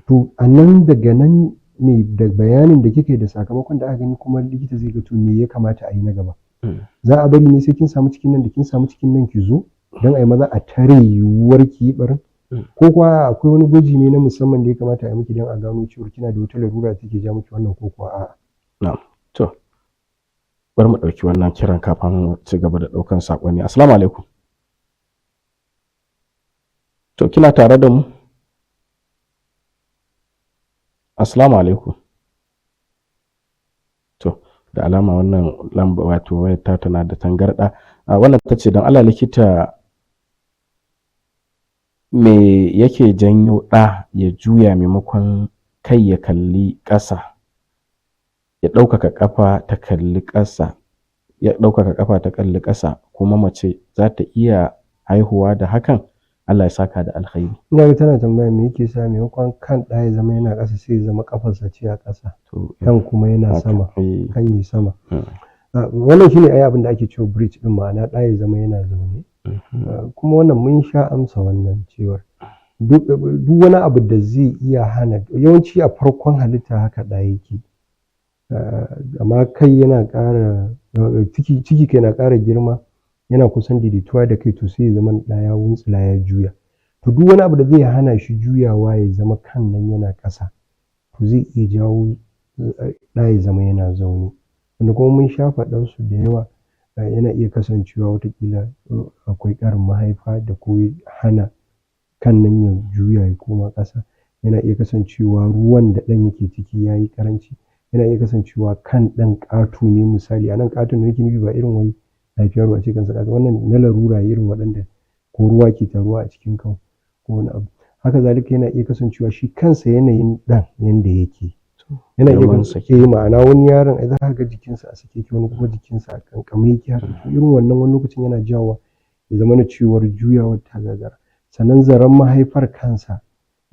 To a nan, daga nan ne, da bayanin da kika yi da sakamakon da aka gani, kuma likita zai ga to me ya kamata a yi na gaba. Za a bari ne sai kin samu cikin nan, da kin samu cikin nan ki zo don a yi maza a tare yiwuwar ki yi barin, ko kuwa akwai wani gwaji ne na musamman da ya kamata a yi miki don a gano cewa kina da wata larura da take ja miki wannan, ko kuwa a'a. Na'am. To, bari mu ɗauki wannan kiran kafin mu ci gaba da ɗaukan saƙonni. Assalamu alaikum. To, kina tare da mu? Assalamu alaikum. To, da alama wannan lamba, wato wayar ta tana da tangarɗa. Wannan ta ce, don Allah likita, me yake janyo ɗa ya juya maimakon kai ya kalli ƙasa, ya ɗaukaka ƙafa ta kalli ƙasa, ya ɗaukaka ƙafa ta kalli ƙasa? Kuma mace za ta iya haihuwa da hakan? Allah ya saka da alkhairi. Ina ga tana tambaya me yake sa maimakon kan ɗa ya zama yana ƙasa, sai ya zama ƙafarsa ce a ƙasa, To, kan kuma yana sama, kan yi sama. Wannan shine ai abin da ake cewa breech din, ma'ana ɗa ya zama yana zaune. Kuma wannan mun sha amsa wannan cewar duk wani abu da zai iya hana, yawanci a farkon halitta haka ɗa yake. Amma kai yana ƙara ciki, ciki kai na ƙara girma, yana kusan daidaituwa da kai, to sai ya zama ɗa ya wuntsula ya juya. To duk wani abu da zai hana shi juyawa ya zama kan nan yana ƙasa, to zai iya jawo ɗa ya zama yana zaune. Wanda kuma mun sha faɗar su da yawa, yana iya kasancewa wataƙila akwai ƙarin mahaifa da ko hana kan nan ya juya ya koma ƙasa. Yana iya kasancewa ruwan da ɗan yake ciki ya yi ƙaranci. Yana iya kasancewa kan ɗan ƙato ne. Misali, a nan ƙaton da nake nufi ba irin wai haifi yaro a ce kansa ƙato, wannan na larura, irin waɗanda ko ruwa ke taruwa a cikin kan ko wani abu haka. Zalika yana iya kasancewa shi kansa yanayin ɗan yanda yake yana iya Girmansa. Eh, ma'ana wani yaron ai za ka ga jikinsa a sake yake, wani kuma jikinsa a kankame yake haka. To irin wannan wani lokacin yana jawowa ya zama na cewar juyawar ta gagara. Sannan zaren mahaifar kansa,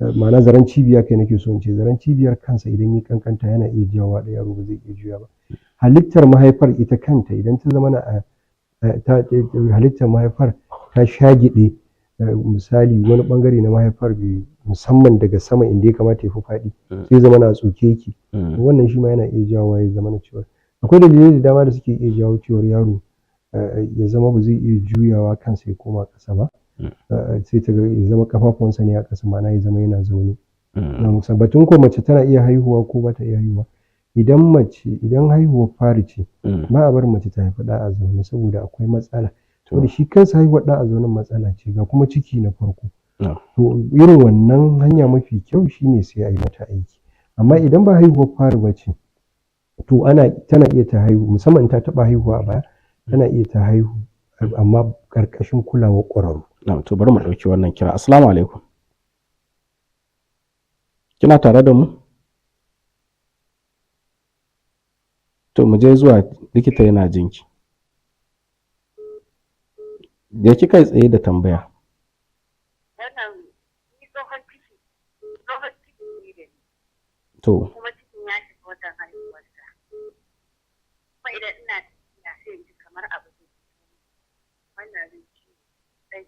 ma'ana zaren cibiya kai nake so in ce, zaren cibiyar kansa idan ya kankanta yana iya jawowa da yaro ba zai iya juya ba. Halittar mahaifar ita kanta idan ta zama na ta halittar mahaifar ta shagiɗe, misali wani bangare na mahaifar musamman daga sama inda ya kamata ya fi faɗi, sai zama na tsoke yake, wannan shi ma yana iya jawowa ya zama na cewa akwai dalilai da dama da suke iya jawo cewar yaro ya zama ba zai iya juyawa kansa ya koma ƙasa ba, sai ta ga ya zama kafafuwansa ne a ƙasa, ma'ana ya zama yana zaune. Na batun ko mace tana iya haihuwa ko ba ta iya haihuwa, idan mace, idan haihuwar fari ce, ba a bar mace ta haifi ɗa a zaune saboda akwai matsala, saboda shi kansa haihuwar ɗa a zaune matsala ce, ga kuma ciki na farko. To irin wannan hanya mafi kyau shine sai a yi mata aiki. Amma idan ba haihuwar fari ba ce, to ana tana iya ta haihu, musamman ta taɓa haihuwa a baya, tana iya ta haihu, amma ƙarƙashin kulawar ƙwararru. Na'am, to bari mu ɗauki wannan kira. Assalamu alaikum. Kina tare da mu? To mu je zuwa, likita yana jinki. Je ki kai tsaye da tambaya. Wannan ni tsohon ciki, tsohon ciki ne da ni. To. Kuma cikin ya shiga watan haihuwarsa. Kuma idan ina tafiya sai in ji kamar abu zai fito. Wannan zai ci sai.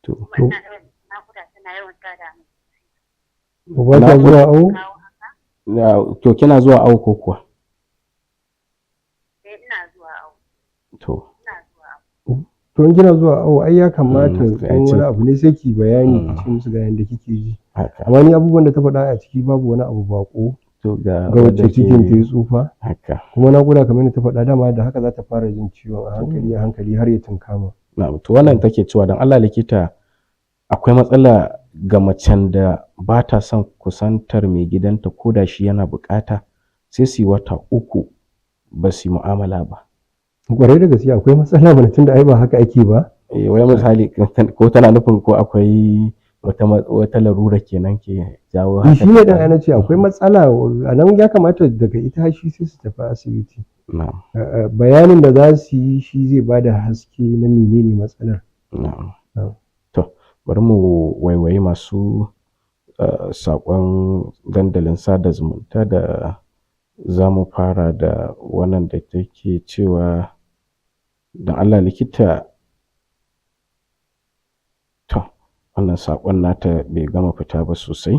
To. Kuma ina yawan naƙuda, tana yawan tada min. Ba ta zuwa awo? To kina zuwa awo ko kuwa? Eh, ina zuwa awo. To. Ina zuwa awo. To in kina zuwa awo ai ya kamata sai a in ce- wani abu ne sai ki bayani, ki ce musu ga yanda kike ji. Haka. Amma ni abubuwan da ta faɗa a ciki babu wani abu baƙo To ga ga wadda wacce cikin ke- ta yi tsufa. Haka. Kuma naƙuda kamar yadda ta faɗa dama da haka za ta fara jin ciwon a hankali a hankali har ya tunkama. Na'am, to wannan take cewa, don Allah likita, akwai matsala ga macen da ba ta son kusantar mai gidanta ko da shi yana bukata, sai su yi wata 3 ba su yi mu'amala ba. Kwarai da gaske akwai matsala mana, tunda ai ba haka ake ba. Eh, wai misali ko tana nufin ko akwai wata larura kenan ke jawo Shi haka? ne dan ana ce akwai matsala a nan, ya kamata daga ita shi sai su tafi asibiti. Na'am. Bayanin da za su yi shi zai ba da haske na menene matsalar. Na'am. Na'am. To, bari mu waiwayi masu saƙon dandalin sada zumunta da za mu fara da wannan da take cewa, don Allah likita, to, Wannan saƙon nata bai gama fita ba sosai.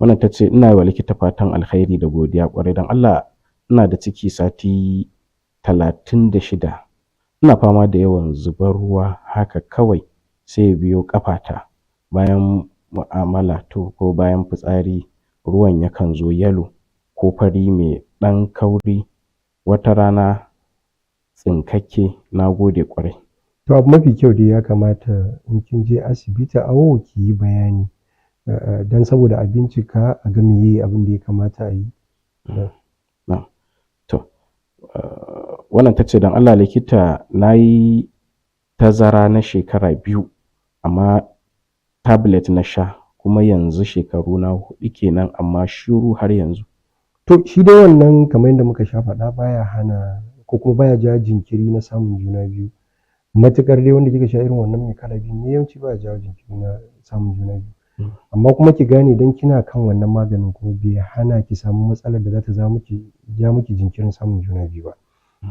Wannan ta ce ina wa likita fatan alkhairi da godiya ƙwarai. Don Allah, ina da ciki sati 36, ina fama da yawan zubar ruwa haka kawai, sai ya biyo ƙafata bayan mu'amala, to ko bayan fitsari ruwan yakan zo yalo ko fari mai ɗan kauri, wata rana tsinkakke. Na gode ƙwarai. To, abu mafi kyau dai, ya kamata in kin je asibiti awo ki yi bayani don saboda a bincika a ga meye abin da ya kamata a yi. Na'am. To, wannan ta ce don Allah likita, na yi tazara na shekara 2 amma tablet na sha, kuma yanzu shekaru na 4 kenan, amma shiru har yanzu. To, shi dai wannan, kamar yadda muka sha faɗa, baya hana ko kuma baya jawo jinkiri na samun juna biyu. Matuƙar dai wanda kika sha irin wannan mai kala biyu ne, yawanci baya jawo jinkiri na samun juna biyu. Amma kuma ki gane, dan kina kan wannan maganin kuma bai hana ki samu matsalar da za ta ja miki jinkirin samun juna biyu ba.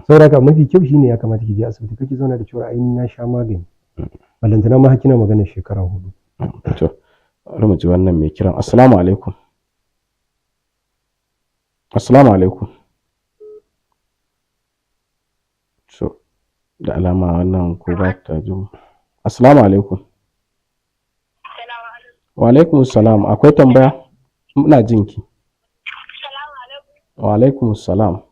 Saboda haka mafi kyau shine ya kamata ki je asibiti, kar ki zauna da cewa ai ni na sha magani. Ballantana ma har kina maganar shekara 4. To, bari mu ji wannan mai kiran. Assalamu alaikum. Assalamu alaikum. To, da alama wannan ko ba ta jin mu. Assalamu alaikum. Wa alaikum salam. Akwai tambaya? Muna jin ki. Wa alaikum salam.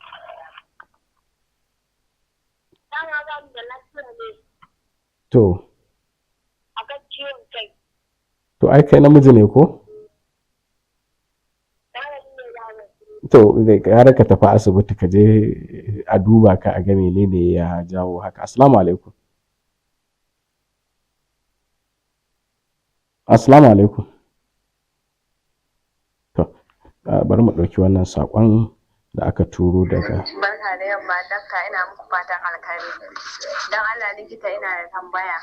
Dama ba mu da lafiya ne To, akan ciwon kai. To, ai kai namiji ne ko? Malami ne dama. To, gara ka tafi asibiti ka je a duba ka a ga menene ya jawo haka. Assalamu alaikum. Assalamu alaikum. To, bari mu ɗauki wannan saƙon da aka turo daga. Barka da yamma dakta, ina muku fatan alkhairi. Don Allah likita, ina da tambaya.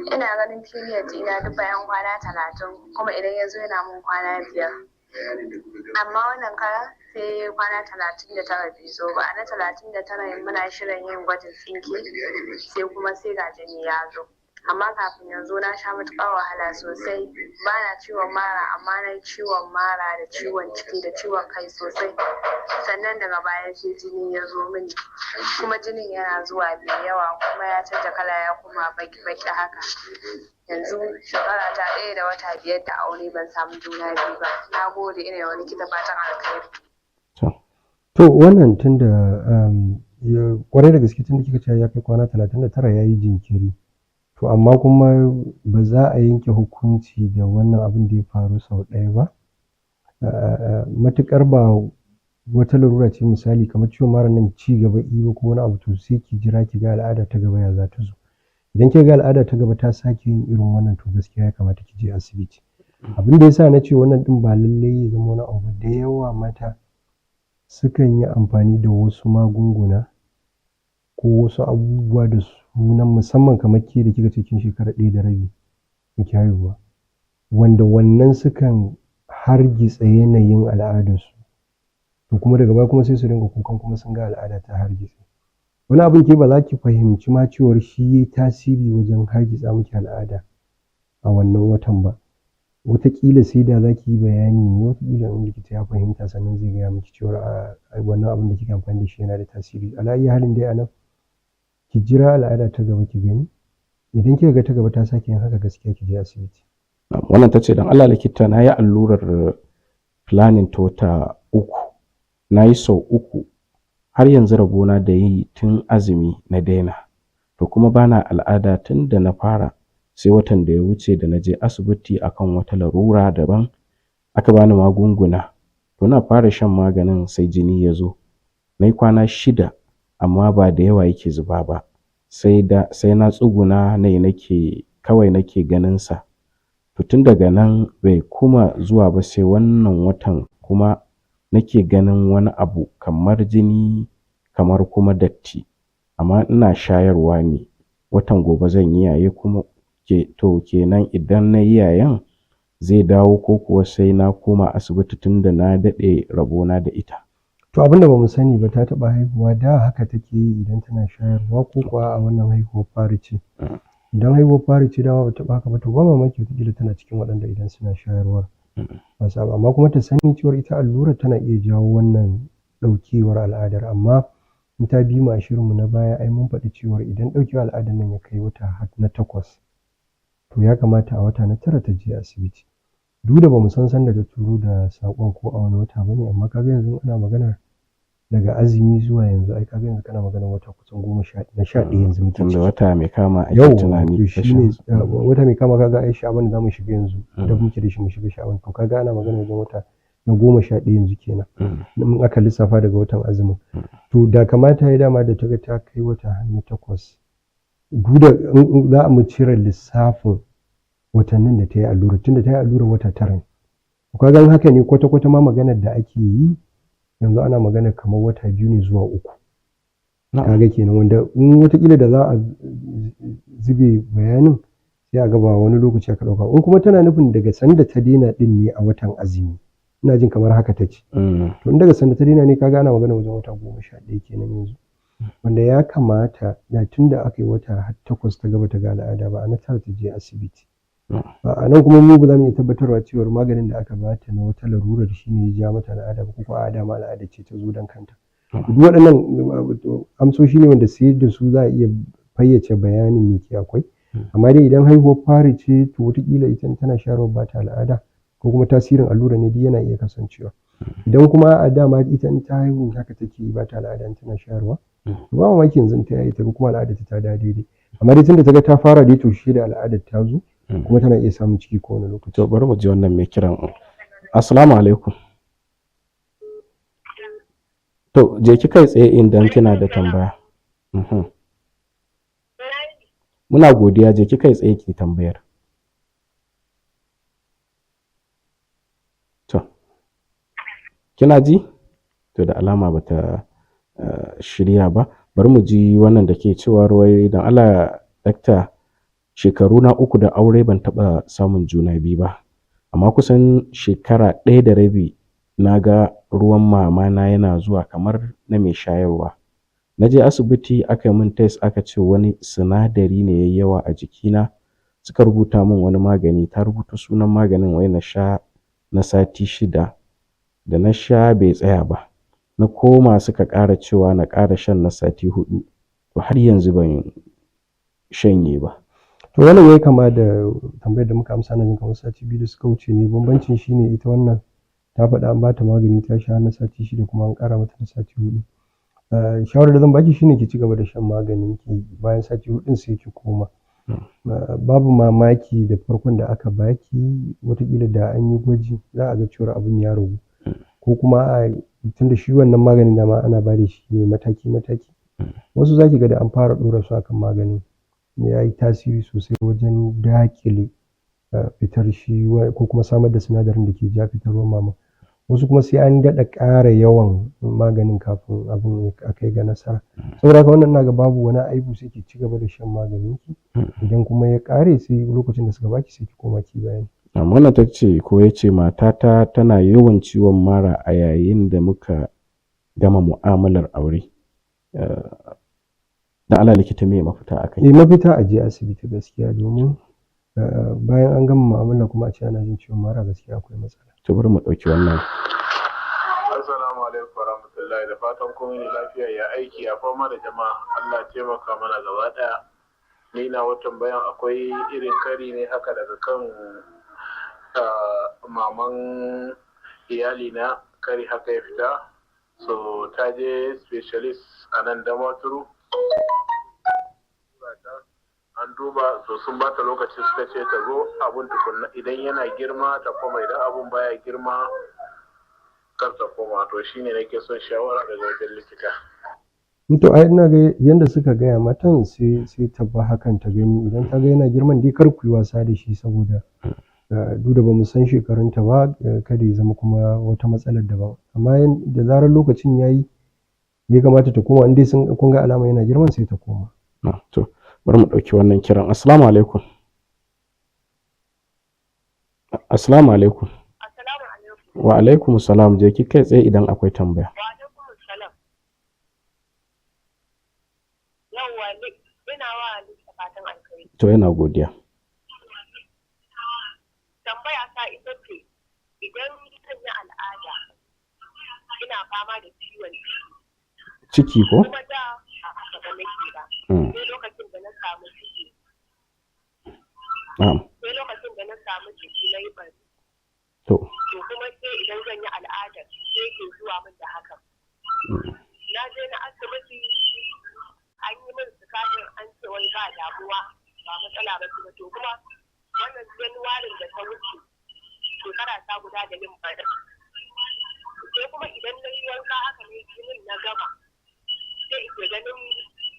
Ina ganin period ina duk bayan kwana 30, kuma idan ya zo yana mun kwana 5. Amma wannan karan sai kwana 39 bai zo ba. A na 39 muna shirin yin gwajin tsinke, sai kuma sai ga jini ya zo. Amma kafin ya zo na sha matuƙar wahala sosai. Ba na ciwon mara, amma na yi ciwon mara da ciwon ciki da ciwon kai sosai. Sannan daga baya sai jini ya zo mini. Kuma jinin yana zuwa mai yawa, kuma ya canja kala ya koma baki-baki haka. Yanzu shekara ta ɗaya da wata 5 da aure, ban samu juna biyu ba. Na gode, ina yi wa likita fatan alkhairi. To, wannan tunda kwarai da gaske, tunda kika ce ya kai kwana 39 ya yi jinkiri. To, amma kuma ba za a yanke hukunci da wannan abin da ya faru sau ɗaya ba. Matuƙar ba wata larura ce, misali kamar ciwon mara nan, ci gaba i ba ko wani abu, to sai ki jira ki ga al'ada ta gaba ya za ta zo. Idan kika ga al'ada ta gaba ta sake yin irin wannan, to gaskiya ya kamata ki je asibiti. Abin da ya sa na ce wannan ɗin ba lallai ya zama wani abu ba, da yawa mata sukan yi amfani da wasu magunguna ko wasu abubuwa da sunan, musamman kamar ke da kika ce kin shekara ɗaya da rabi baki haihu ba, wanda wannan sukan hargitsa yanayin al'adarsu. To, kuma daga baya kuma sai su dinga kukan kuma sun ga al'ada ta hargitse. Wani abin ke ba za ki fahimci ma cewar shi yayi tasiri wajen hargitsa miki al'ada a wannan watan ba. Wataƙila sai da za ki yi bayani ne, wataƙila in likita ya fahimta sannan zai gaya miki cewar a wannan abin da kike amfani da shi yana da tasiri. Ala ayyi halin dai, a nan ki jira al'ada ta gaba ki gani. Idan kika ga ta gaba ta sake yin haka, gaskiya ki je asibiti. Wannan ta ce don Allah likita, na yi allurar planning ta wata 3, na yi sau 3, har yanzu rabona da yi tun azumi na daina. To, kuma bana al'ada tun da na fara, sai watan da ya wuce da na je asibiti akan wata larura daban, aka bani magunguna. To, na fara shan maganin sai jini ya zo. Na yi kwana 6, amma ba da yawa yake zuba ba. Sai da sai na tsuguna ne nake kawai nake ganin sa. To, tun daga nan bai kuma zuwa ba, sai wannan watan kuma nake ganin wani abu kamar jini, kamar kuma datti. Amma ina shayarwa ne. Watan gobe zan yi yaye kuma ke. To, kenan idan na yi yayen zai dawo, ko kuwa sai na koma asibiti tunda na daɗe rabona da ita? To, abin da bamu sani ba, ta taɓa haihuwa da haka take yi idan tana shayarwa, ko kuwa a wannan haihuwar fari ce. Idan haihuwar fari ce dama bata taɓa haka ba, to ba mamaki wataƙila tana cikin waɗanda idan suna shayarwar ba su abu. Amma kuma ta sani cewar ita allurar tana iya jawo wannan ɗaukewar al'adar. Amma in ta bi mu a shirinmu na baya, ai mun faɗi cewar idan ɗaukewar al'adar nan ya kai wata har na 8, to ya kamata a wata na 9 ta je asibiti. Duk da bamu san sanda ta turo da saƙon ko a wani wata bane, amma kaga yanzu ana maganar daga azumi zuwa yanzu, ai kaga yanzu kana maganar wata kusan 10 na 11 yanzu muke Tunda ciki. wata mai kama ake Yauwa, tunani to ta shine sha. wata mai kama, kaga ai Sha'aban zamu shiga yanzu da muke da shi mu shiga Sha'aban, to kaga ana magana wajen wata na 11 yanzu kenan in aka lissafa daga watan azumin. To da kamata ya dama da ta ga ta kai wata har na 8, duk da in za mu cire lissafin watannin da ta yi allura, tunda ta yi allura wata 9 ne. To kaga in haka ne, kwata-kwata ma maganar da ake yi yanzu ana magana kamar wata 2 ne zuwa 3. Kaga kenan wanda in wataƙila da za a zube bayanin sai a ga ba wani lokaci aka ɗauka. In kuma tana nufin daga sanda ta daina ɗin ne a watan azumi, ina jin kamar haka ta ce. To in daga sanda ta daina ne, kaga ana magana wajen wata 11 kenan yanzu. Wanda ya kamata da tun da aka yi wata har 8 ta ga bata ga al'ada ba, a na 9 ta je asibiti. A nan kuma mu ba za mu iya tabbatarwa cewar maganin da aka bata na wata larurar shi ne ya ja mata al'ada ba, ko kuwa a'a dama al'ada ce ta zo don kanta. Duk waɗannan amsoshi ne wanda sai da su za a iya fayyace bayanin me ke akwai. Amma dai idan haihuwar fari ce, to wataƙila ita in tana shayarwa ba ta al'ada, ko kuma tasirin allura ne, duk yana iya kasancewa. Idan kuma a dama ita in ta haihu haka take yi, ba ta al'ada in tana shayarwa, to ba mamaki yanzu in ta yaye ta ga kuma al'adar ta dawo daidai. Amma dai tunda ta ga ta fara dai, to shi da al'adar ta zo kuma tana iya samun ciki kowane lokaci. To bari mu ji wannan mai kiran. Assalamu alaikum. To je ki kai tsaye idan kina da tambaya. Muna godiya, je ki kai tsaye ki tambayar. To kina ji? To da alama bata shirya ba. Bari mu ji wannan da ke cewa wai dan Allah dakta, shekaru na 3 da aure ban taɓa samun juna biyu ba. Amma kusan shekara 1.5 na ga ruwan mama na yana zuwa kamar na mai shayarwa. Na je asibiti aka yi min test, aka ce wani sinadari ne yayi yawa a jikina. Suka rubuta min wani magani, ta rubuta sunan maganin, wai na sha na sati 6. Da na sha bai tsaya ba. Na koma suka ƙara cewa na ƙara shan na sati 4. To har yanzu ban shanye ba. To wannan yayi kama da tambayar da muka amsa na jin kamar sati 2 da suka wuce ne. Bambancin shine ita wannan ta faɗa an bata magani ta sha na sati 6 kuma an ƙara mata na sati 4. Shawarar da zan baki shine ki ci gaba da shan maganin ki, bayan sati 4ɗin sai ki koma. Babu mamaki da farkon da aka baki wataƙila da an yi gwaji za a ga cewar abun ya ragu. Ko kuma a'a, tunda shi wannan maganin dama ana ba da shi ne mataki mataki. Wasu za ki ga da an fara ɗora su akan maganin ya yi tasiri sosai wajen daƙile fitar shi ko kuma samar da sinadarin da ke ja fitar ruwan mama. Wasu kuma sai an daɗa ƙara yawan maganin kafin abun a kai ga nasara. Saboda haka wannan ina ga babu wani aibu, sai ki ci gaba da shan maganin ki. Idan kuma ya ƙare, sai lokacin da suka baki sai ki koma ki bayani. Wannan ta ce ko ya ce matata tana yawan ciwon mara a yayin da muka gama mu'amalar aure. Dan Allah likita, me mafita a kai? Eh, mafita a je asibiti gaskiya, domin bayan an gama mu'amala kuma a ce ana jin ciwon mara, gaskiya akwai matsala. To bari mu ɗauki wannan. Assalamu alaikum warahmatullahi, da fatan kun yi lafiya, ya aiki, ya fama da jama'a, Allah ya taimaka mana gaba ɗaya. Ni na watan bayan akwai irin kari ne haka daga kan maman iyalina, kari haka ya fita. So ta je specialist a nan Damaturu. An duba, so sun bata lokaci, suka ce ta zo abun tukunna, idan yana girma ta koma, idan abun baya girma kar ta koma. To shine nake son shawara daga wajen likita. To ai ina ga yanda suka gaya matan sai ta bi hakan ta gani, idan ta ga yana girman dai kar ku yi wasa da shi, saboda duk da bamu san shekarunta ba, kada ya zama kuma wata matsalar daban. Amma da zarar lokacin yayi ya kamata ta koma, in dai sun kun ga alama yana girman sai ta koma. To bari mu ɗauki wannan kiran. Assalamu alaikum. Assalamu alaikum. Wa alaikum salam, je ki kai tsaye idan akwai tambaya. Wa alaikum salam. Yawwa, ina wa likita fatan alkhairi. To yana godiya. Tambaya ta ita ce idan zan yi al'ada ina fama da ciwon ciki ko? Kuma da a haka ba nake ba. Sai lokacin da na samu ciki. Na'am. Sai lokacin da na samu ciki na yi bari. To. To kuma sai idan zan yi al'ada sai ke zuwa min da hakan. Na je na asibiti an yi min sikanin an ce wai ba damuwa ba matsala ba ce to kuma wannan januwarin da ta wuce shekara ta guda da yin bari. Sai kuma idan na yi wanka haka ne jinin na gama sai ke ganin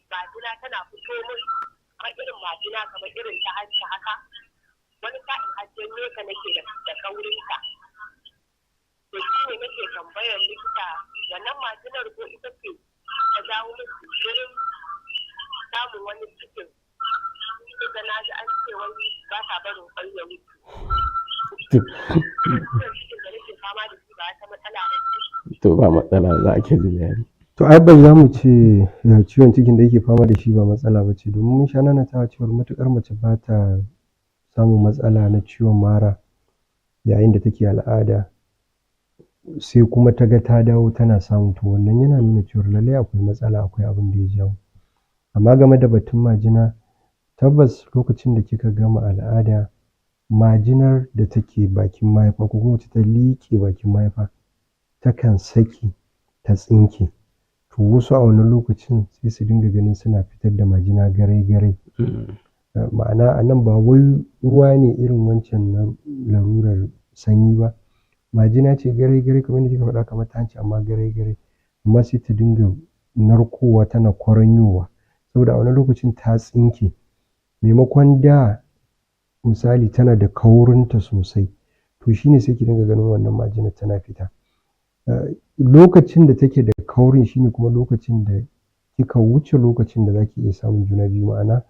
majina tana fito min kamar irin majina kamar irin ta hanci haka wani sa'in har janyo ta nake da kaurinta. To shi ne nake tambayar likita wannan majinar ko ita ce ta jawo min jinkirin samun wani cikin inda na ji an ce wai ba ta barin kwai ya wuce. Cikin da nake fama da shi ba ta matsala ba ce. To ba matsala za a ke ji bayani. To ai ba za mu ce ciwon cikin da yake fama da shi ba matsala ba ce domin mun sha nanatawa cewar matuƙar mace ba ta samun matsala na ciwon mara yayin da take al'ada sai kuma ta ga ta dawo tana samu to wannan yana nuna cewar lallai akwai matsala akwai abin da ya jawo. Amma game da batun majina tabbas lokacin da kika gama al'ada majinar da take bakin mahaifa ko kuma wacce ta liƙe bakin mahaifa takan saki ta tsinke. To wasu a wannan lokacin sai su dinga ganin suna fitar da majina garai-garai. Ma'ana a nan ba wai ruwa ne irin wancan na larurar sanyi ba. Majina ce garai-garai kamar yadda kika faɗa kamar ta hanci amma garai-garai. Amma sai ta dinga narkowa tana kwaranyowa saboda a wannan lokacin ta tsinke. Maimakon da misali tana da kaurinta sosai to shine sai ki dinga ganin wannan majinar tana fita. Lokacin da take da kaurin shine kuma lokacin da kika wuce lokacin da zaki iya samun juna biyu ma'ana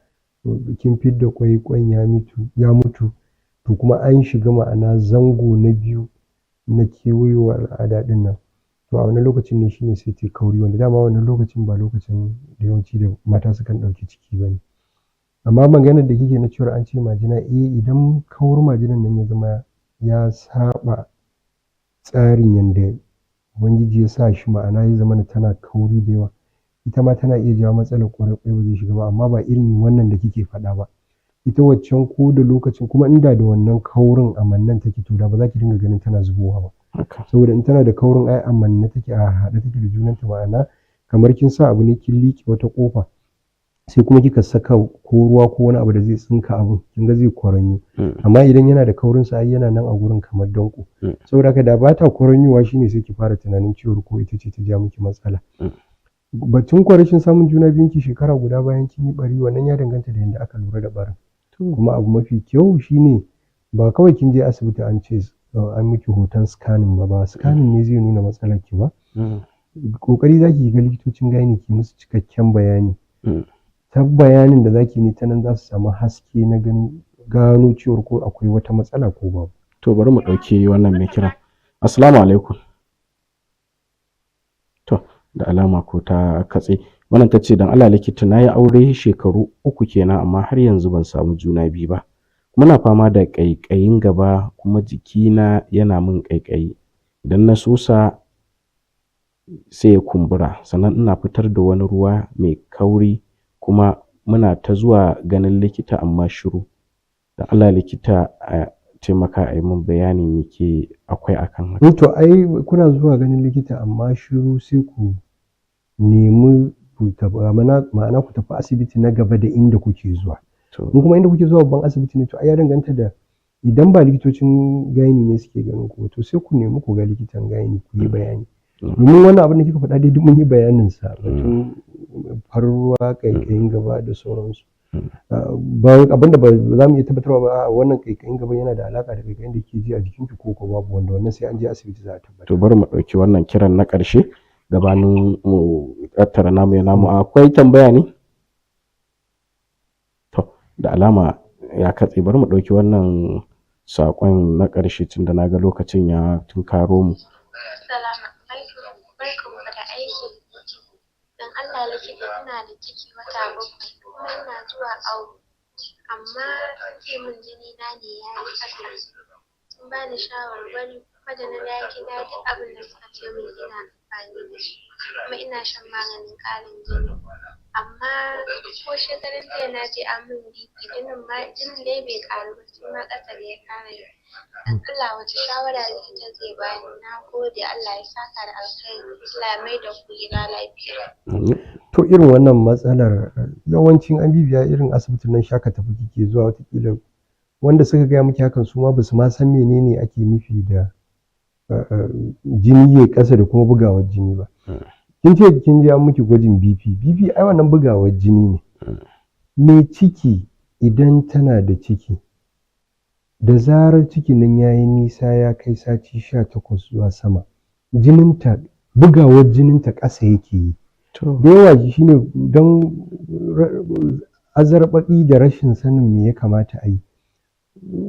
kin fidda ƙwai ƙwan ya mutu to kuma an shiga ma'ana zango na biyu na kewayowar al'ada ɗin nan. To a wannan lokacin ne shine sai tayi kauri wanda dama wannan lokacin ba lokacin da yawanci da mata sukan ɗauki ciki ba ne. Amma maganar da kike na cewar an ce majina eh idan kaurin majinan nan ya zama ya saɓa tsarin yanda Ubangiji ya sa shi ma'ana ya zamana tana kauri da yawa ita ma tana iya jawo matsalar ƙwarai ƙwai ba zai shiga ba amma ba irin wannan da kike faɗa ba. Ita waccan ko da lokacin kuma inda da wannan kaurin a mannen take to da ba za ki dinga ganin tana zubowa ba. Saboda in tana da kaurin ai a manne take a haɗe take da junanta ma'ana kamar kin sa abu ne kin liƙe wata ƙofa sai kuma kika saka ko ruwa ko wani abu da zai tsinka abun kin ga zai kwaranyo. Amma idan yana da kaurin sa ai yana nan a gurin kamar danƙo. Saboda haka da ba ta kwaranyowa shine sai ki fara tunanin cewar ko ita ce ta ja miki matsala. Batun kuwa rashin samun juna biyun ki shekara guda bayan kin yi ɓari wannan ya danganta da yanda aka lura da ɓarin. Kuma abu mafi kyau shine ba kawai kin je asibiti an ce an miki hoton scanning ba ba scanning ne zai nuna matsalar ki ba. Ƙoƙari za ki ga likitocin gyne ki musu cikakken bayani. Ta bayanin da za ki yi ta nan za su samu haske na ganin gano cewar ko akwai wata matsala ko babu. To bari mu ɗauki wannan mai kiran. Assalamu alaikum. To da alama ko ta katse. Wannan ta ce don Allah likita na yi aure shekaru 3 kenan amma har yanzu ban samu juna biyu ba. Muna fama da ƙaiƙayin gaba kuma jikina yana min ƙaiƙayi. Idan na sosa sai ya kumbura sannan ina fitar da wani ruwa mai kauri kuma muna ta zuwa ganin likita amma shiru. Don Allah likita a taimaka a yi min bayani me ke akwai akan haka. To ai kuna zuwa ganin likita amma shiru sai ku nemi ku tafi ma'ana ku tafi asibiti na gaba da inda kuke zuwa. In kuma inda kuke zuwa babban asibiti ne to ai ya danganta da idan ba likitocin gyne ne suke ganin ku ba to sai ku nemi ku ga likitan gyne ku yi bayani. Domin wannan abin da kika faɗa dai duk mun yi bayanin sa batun farin ruwa ƙaiƙayin gaba da sauransu. Ba abin da ba za mu iya tabbatarwa ba a'a wannan ƙaiƙayin gaban yana da alaƙa da ƙaiƙayin da kike ji a jikinki ko ko babu wanda wannan sai an je asibiti za a tabbatar. To bari mu ɗauki wannan kiran na ƙarshe gabanin mu tattara namu ya namu akwai tambaya ne? To da alama ya katse bari mu ɗauki wannan saƙon na ƙarshe tunda na ga lokacin ya tunkaro mu. Assalamu alaikum barkanmu da aiki. Don Allah likita ina da ciki wata 7 kuma ina zuwa awo. Amma sun ce min jini na ne ya yi ƙasa. Sun bani shawarwari kuma da na dawo gida duk abin da suka ce min ina amfani da shi. Kuma ina shan maganin ƙarin jini. Amma ko shekaran jiya na je an min BP, jinin ma jinin dai bai ƙaru ba, sai ma ƙasa da ya ƙara yi. Dan Allah wace shawara likita zai bani? Na gode, Allah ya saka da alkhairi. Allah ya mai da ku gida lafiya. To, irin wannan matsalar yawancin an bibiya irin asibitin nan shaka tafi kike zuwa, watakila wanda suka gaya miki hakan su ma basu ma san menene ake nufi da jini ya ƙasa da kuma bugawar jini ba. Kin ce kin je an miki gwajin BP. BP ai wannan bugawar jini ne. Mai ciki idan tana da ciki, da zarar cikin nan ya yi nisa ya kai sati 18 zuwa sama, jininta, bugawar jininta ƙasa yake yi. Da yawa shine don azarbaɓi da rashin sanin me ya kamata a yi.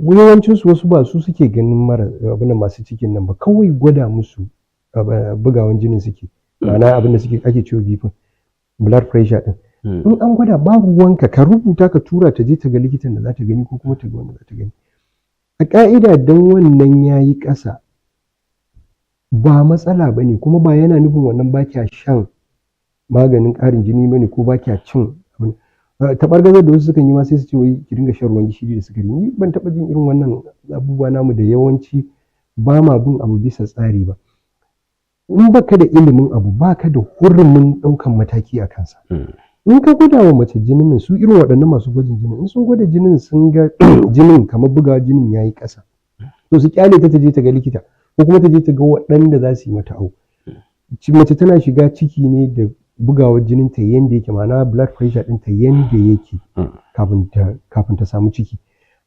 Yawancinsu wasu ba su suke ganin mara abin masu cikin nan ba, kawai gwada musu bugawan jinin suke, ma'ana abin da suke ake cewa BP, blood pressure din. In an gwada, babu wanka ka rubuta ka tura ta je ta ga likitan da za ta gani ko kuma ta ga wanda za ta gani. A ƙa'ida don wannan ya yi ƙasa ba matsala ba ne, kuma ba yana nufin wannan ba kya shan maganin ƙarin jini ba ne ko ba kya cin taɓargazar da wasu sukan yi ma, sai su ce wai ki dinga shan ruwan gishiri da sukari. Ni ban taɓa jin irin wannan abubuwa namu da yawanci ba ma bin abu bisa tsari ba. In baka da ilimin abu, baka da hurumin ɗaukan mataki a kansa. In ka gwada wa mace jinin nan, su irin waɗannan masu gwajin jinin in sun gwada jinin sun ga jinin kamar bugawa jinin yayi ƙasa, to su kyale ta ta je ta ga likita ko kuma ta je ta ga waɗanda za su yi mata awo. Mace tana shiga ciki ne da bugawar jinin ta yanda yake, ma'ana blood pressure ɗinta yanda yake kafin ta samu ciki.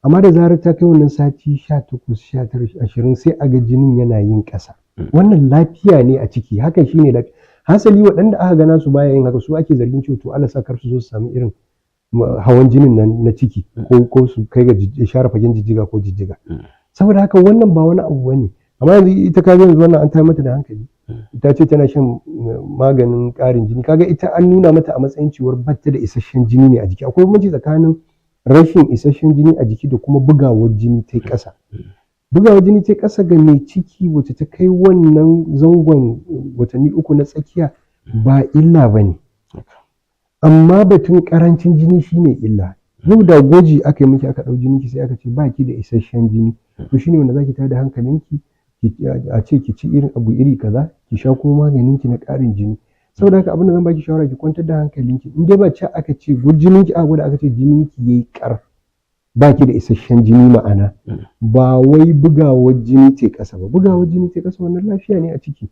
Amma da zarar ta kai wannan sati 18, 19, 20, sai a ga jinin yana yin ƙasa. Wannan lafiya ne a ciki, hakan shine lafiya. Hasali waɗanda aka gana su baya yin haka, su ake zargin cewa to Allah sa kar su zo su samu irin hawan jinin nan na ciki ko su kai ga share fagen jijjiga ko jijjiga. Saboda haka wannan ba wani abu bane. Amma yanzu ita kaga yanzu wannan an tayar mata da hankali. Ita ce tana shan maganin ƙarin jini, kaga ita an nuna mata a matsayin cewar batta da isasshen jini ne a jiki. Akwai bambanci tsakanin rashin isasshen jini a jiki da kuma bugawar jini ta ƙasa. Bugawar jini ta ƙasa ga mai ciki wacce ta kai wannan zangon watanni 3 na tsakiya ba illa ba ne, amma batun ƙarancin jini shine illa. Yau da gwaji aka yi miki, aka ɗau jininki, sai aka ce ba ki da isasshen jini, to shine wanda zaki tada hankalinki a ce ki ci irin abu iri kaza, ki sha kuma maganinki na ƙarin jini. Saboda haka abin da zan baki shawara, ki kwantar da hankalinki. In dai ba ce aka ce jininki aka gwada aka ce jininki yayi ƙar, ba ki da isasshen jini, ma'ana ba wai bugawar jini ce ƙasa ba. Bugawar jini ce ƙasa, wannan lafiya ne a ciki.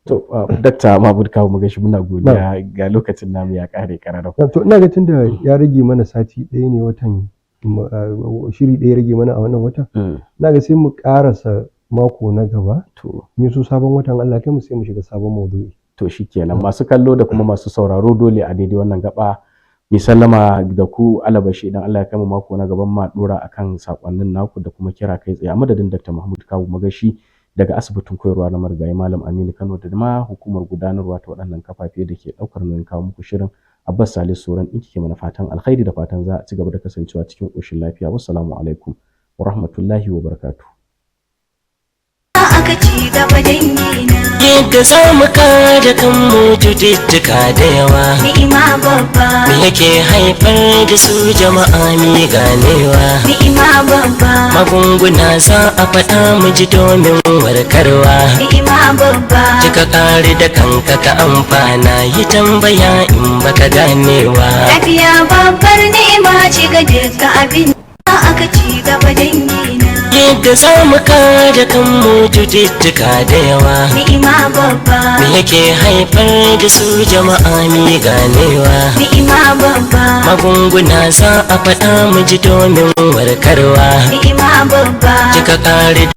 To, Dakta Mahmud Kawu Magashi, muna godiya, ga lokacin namu ya ƙare ƙararrau. To, ina ga tunda ya rage mana sati ɗaya ne, watan shiri ɗaya rage mana a wannan watan, ina ga sai mu ƙarasa mako na gaba. To, in so sabon watan Allah kai mu, sai mu shiga sabon maudu'i. To shikenan, masu kallo da kuma masu sauraro, dole a daidai wannan gaba mi sallama da ku. Alabashi idan Allah ya kai mu mako na gaban ma dora akan sakonnin naku da kuma kira kai tsaye. A madadin Dr. Mahmud Kawu Magashi daga asibitin koyarwa na Marigayi Malam Aminu Kano da ma hukumar gudanarwa ta waɗannan kafafe da ke ɗaukar nauyin kawo muku shirin, Abbas Salisu Soran ɗinki ke mana fatan alkhairi da fatan za a ci gaba da kasancewa cikin ƙoshin lafiya. Wassalamu alaikum wa rahmatullahi wa barakatuh. Aka ci gaba dangina. Yadda za mu kare kanmu cututtuka da yawa. Ni'ima babba. Me yake haifar da su, jama'a mi ganewa? Ni'ima babba. Magunguna za a faɗa mu ji domin warkarwa. Ni'ima babba. Kika kare da kanka ka amfana, yi tambaya in baka ganewa. Lafiya babbar ni'ima ce ga duka abin aka ci gaba dangina. Yadda za mu kare kanmu cututtuka da yawa. Ni'ima babba. Me yake haifar da su, jama'a mi ganewa? Ni'ima babba. Magunguna za a faɗa mu ji domin warkarwa. Ni'ima babba. Kika kare